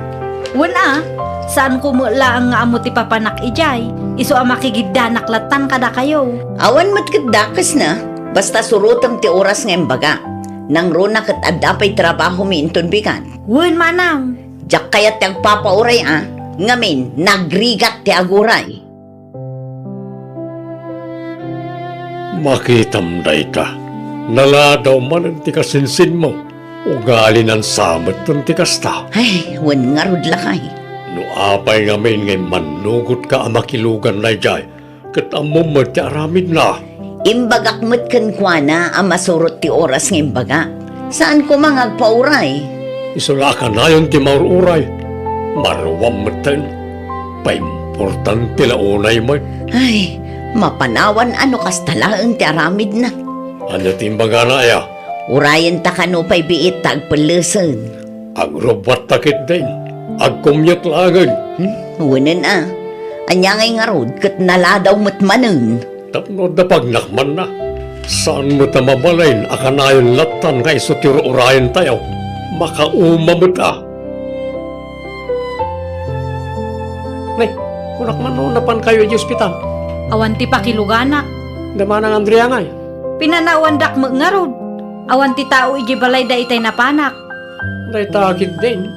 Wen a, saanko met laeng nga ammo ti papanak idiay, isu a makigiddanak lattan kadakayo. Awan met ket dakesna, basta surotem ti oras nga imbagak. Nangruna ket adda pay trabahomi inton bigat. Wen, manang. Diak kayat ti agpapauray a, ngamin, nagrigat ti aguray. Makitam dayta, naladaw manen ti kasinsinmo, ugalinan sa metten ti kasta. Ay, wen ngarud lakay. No apay ngamin nga immannugotka a makilugan daydiay, ket ammom met ti aramidna. Imbagak met kenkuana a masurot ti oras nga imbagak. Saan koma nga agpauray. Isu la a kanayon ti maur-uray. Maruam metten. Paimportante la unay met. Ay, mapanawan a no kasta laeng ti aramidna. Ania ti imbagana aya? Urayenta kano pay biit ta agpellesen. Agrubbuatta ketdin. Agcommute laengen. Hmm, wenen a. Ania ngay ngarud ket naladaw met manen. Tapno adda pagnak manna. Saan met a mabalin a kanayon lattan nga isu ti ur-urayentayo. Makauma met a. Nay, kunak man no napankayo idiay ospital? Awan ti pakiluganak. Da Manang Andrea ngay? Pinanawandak met ngarud. Awan ti tao idiay balay daytay napanak. Dayta ketdin,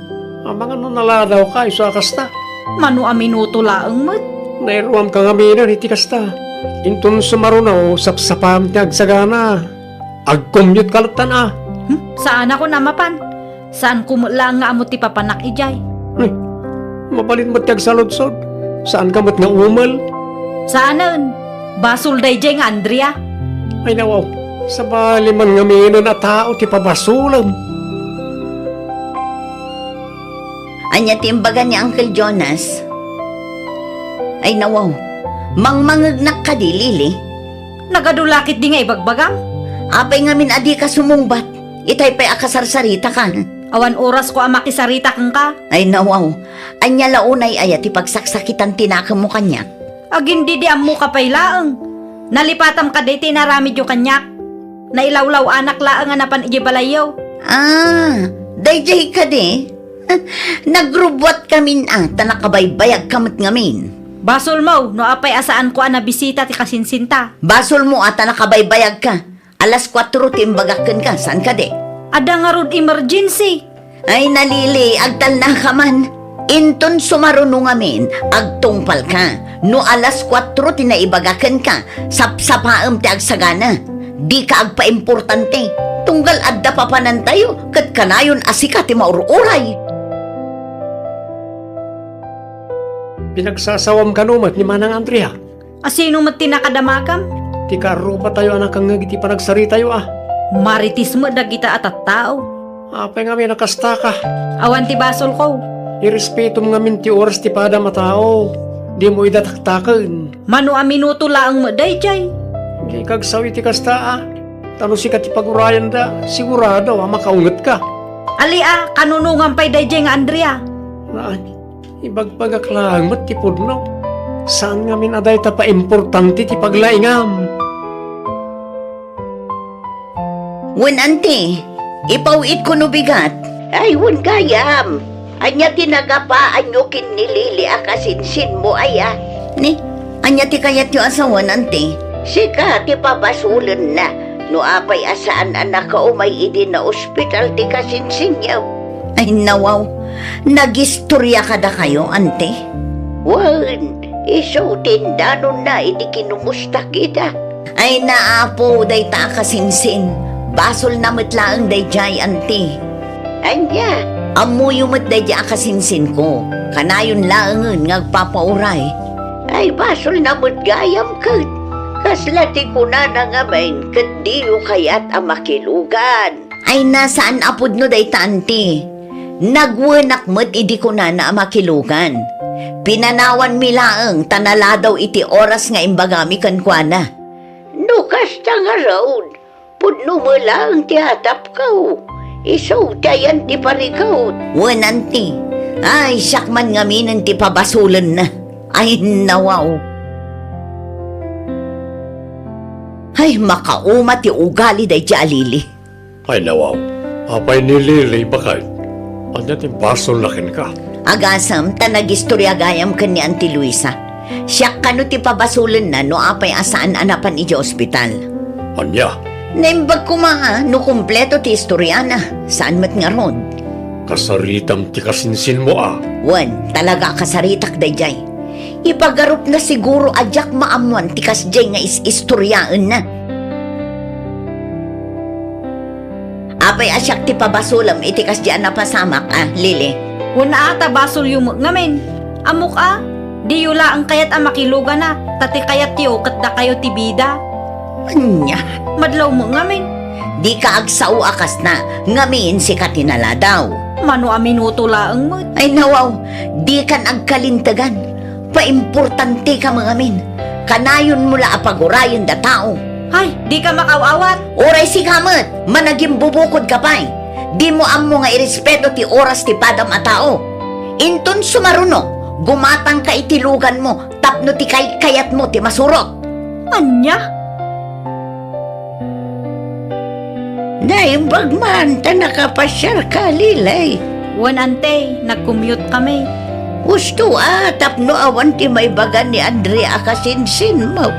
amangan no naladawka isu a kasta. Mano a minuto laeng met. Nairuamka ngaminen iti kasta. Inton sumaruno, sapsapam ti agsagana. Agcommute ka lattan a. Hmm? Saanakon a mapan. Saanko met laeng nga ammo ti papanak idiay. Hmm. Mabalin met ti agsaludsod. Saanka met nga umel. Saanen. Basol daydiay nga Andrea. Ay, nawaw. Sabali man ngaminen a tao ti pabasolem. Ania ti imbaga ni Uncle Jonas? Ay, nawaw. Mangmangegnak kadi, Lily? Nagadu la ketdi nga ibagbagam. Apay ngamin a dika sumungbat? Itay pay a kasarsaritaka. Awan orasko a makisarita kenka. Ay, nawaw. Ania la unay aya ti pagsaksakitan ti nakemmo kaniak? Agin-idi ammoka pay laeng. Nalipatam kadi ti inaramidyo kaniak. Nailawlaw-anak laeng a napan idiay balayyo. Ah, daydiay kadi? Nagrubbuatkamin a ta nakabaybayagka met ngamin. Basolmo no apay a saanko a nabisita ti kasinsinta. Basolmo a ta nakabaybayagka. Alas kuatro ti imbagak kenka, saan kadi? Adda ngarud emergency. Ay, na Lily, agtalnaka man. Inton sumaruno ngamin, agtungpalka. No alas kuatro ti naibaga kenka, sapsapaem ti agsagana. Dika agpaimportante. Tunggal adda papanantayo, ket kanayon a sika ti maur-uray. Pinagsasawam kano met ni Manang Andrea? A sino met ti nakadamagam? Ti kaarrupatayo a nakangngeg iti panagsaritayo a. Marites met dagita a tattao. Apay ngamin a kastaka? Awan ti basolko. Irespetom ngamin ti oras ti padam a tao. Dimo ida taktaken. Mano a minuto laeng met daydiay. Dika agsao iti kasta a. Ta no sika ti pagurayanda, sigurado a makaungetka. Ali a, kanunongam pay daydiay nga Andrea. Ay, ibagbagak laeng met ti pudno. Saan ngamin a dayta paimportante ti paglaingam. Wen, anti, ipaw-itko no bigat. Ay, wen gayam. Ania ti nagapaanyo ken ni Lily a kasinsinmo aya? Ni, ania ti kayatyo a sawen, anti? Sika ti pabasolenna no apay a saan a nakaumay idi naospital ti kasinsinyo. Ay, nawaw. Nagistoria kadakayo, anti? Wen, isu ti indanonna idi kinumustak ida. Ay, naapo, dayta a kasinsin. Basolna met laeng daydiay, anti. Ania? Ammoyo met daydiay a kasinsinko. Kanayon laengen nga agpapauray. Ay, basolna met gayam ket. Kasla ti kunana ngamin ket diyo kayat a makilugan. Ay, na, saan a pudno dayta, anti. Nagwenak met idi kunana a makilugan. Pinanawanmi laeng ta naladaw iti oras nga imbagami kenkuana. No kasta ngarud, pudno met laeng ti atapko. Isu ti ayan ti parigat. Wen, anti. Ay, siak man ngaminen ti pabasolenna. Ay, nawaw. Ay, makauma ti ugali daydiay a Lily. Ay, nawaw. Apay ni Lily, baket? Ania ti basolna kenka? Agasem, ta nagistoria gayam ken ni Auntie Luisa. Siak kano ti pabasolenna no apay a saan a napan idiay ospital. Ania? Naimbag koma a no kompleto ti istoriana. Saan met ngarud? Kasaritam ti kasinsinmo a. Wen, talaga a kasaritak daydiay. Ipagarupna siguro a diak maammoan ti kasdiay nga is-istoriaenna. Apay a siak ti pabasolem iti kasdiay a napasamak a, Lily? Wen a, ta basolyo met ngamin. Ammok a, diyo laeng kayat a makiluganak, ta ti kayatyo ket dakayo ti bida. Ania? Madlaw met ngamin. Dika agsao a kasna, ngamin sika ti naladaw. Mano a minuto laeng met. Ay, nawaw, dikan agkalintegan. Paimportanteka met ngamin. Kanayonmo la a pagurayen da tao. Ay, dika makaaw-awat. Uray sika met, managimbubukodka pay. Dimo ammo nga irespeto ti oras ti padam a tao. Inton sumaruno, gumatangka iti luganmo tapno ti kaykayatmo ti masurot. Ania? Naimbag man ta nakapasiarka, Lily. Wen, Ante, nag-commute kami. Husto a, tapno awan ti maibaga ni Andrea a kasinsinmo.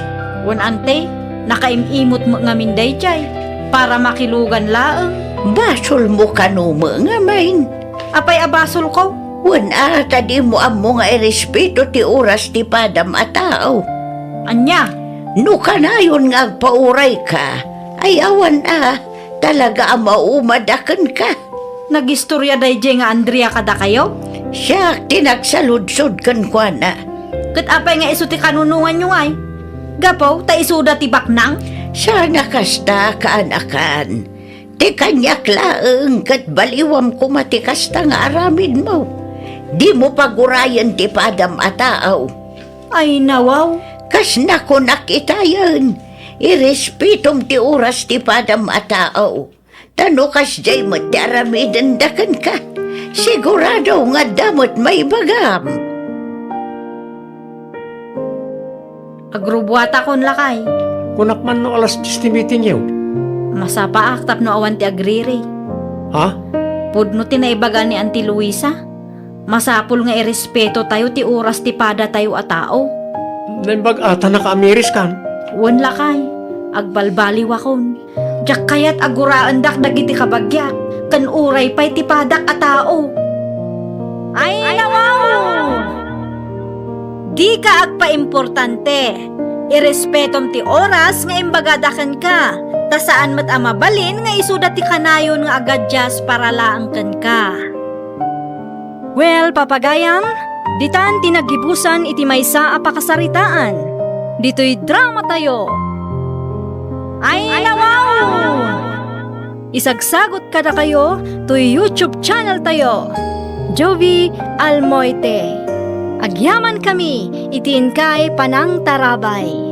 Wen, Ante, nakaim-imot met ngamin daydiay para makilugan laeng. Basolmo kano met ngamin. Apay a basolko? Wen a, ta dimo ammo nga irespeto ti oras ti padam a tao. Ania? No kanayon nga agpaurayka, ay awan a, talaga a maumada kenka. Nagistoria daydiay nga Andrea kadakayo? Siak ti nagsaludsod kenkuana. Ket apay nga isu ti kanunonganyo ngay? Gapu ta isuda ti baknang? Saan a kasta, kaanakan. Ti kaniak laeng ket baliwam koma ti kasta nga aramidmo. Dimo pagurayen ti padam a tao. Ay, nawaw. Kas nakunak itayen, irespetom ti oras ti padam a tao. Ta no kasdiay met ti aramidenda kenka, sigurado nga adda met maibagam. Agrubuatakon, lakay. Kunak man no alas dies ti meetingyo. Masapaak tapno awan ti agriri. Ha? Pudno ti naibaga ni Auntie Luisa. Masapul nga irespetotayo ti oras ti padatayo a tao. Naimbag a ta nakaamiriskan? Wen, lakay. Agbalbaliwakon. Diak kayat a guraendak dagiti kabagiak, ken uray pay ti padak a tao. Ay, nawaw! Dika agpaimportante. Irespetom ti oras nga imbagada kenka, ta saan met a mabalin nga isuda ti kanayon nga agadias para laeng kenka. Well, papagayam, ditan ti naggibusan iti maysa a pakasaritaan. Ditoy drama tayo. Ay, nawaw! Isagsagot kadakayo toy YouTube channel tayo, Jovi Almoite. Agyaman kami iti inkay panangtarabay.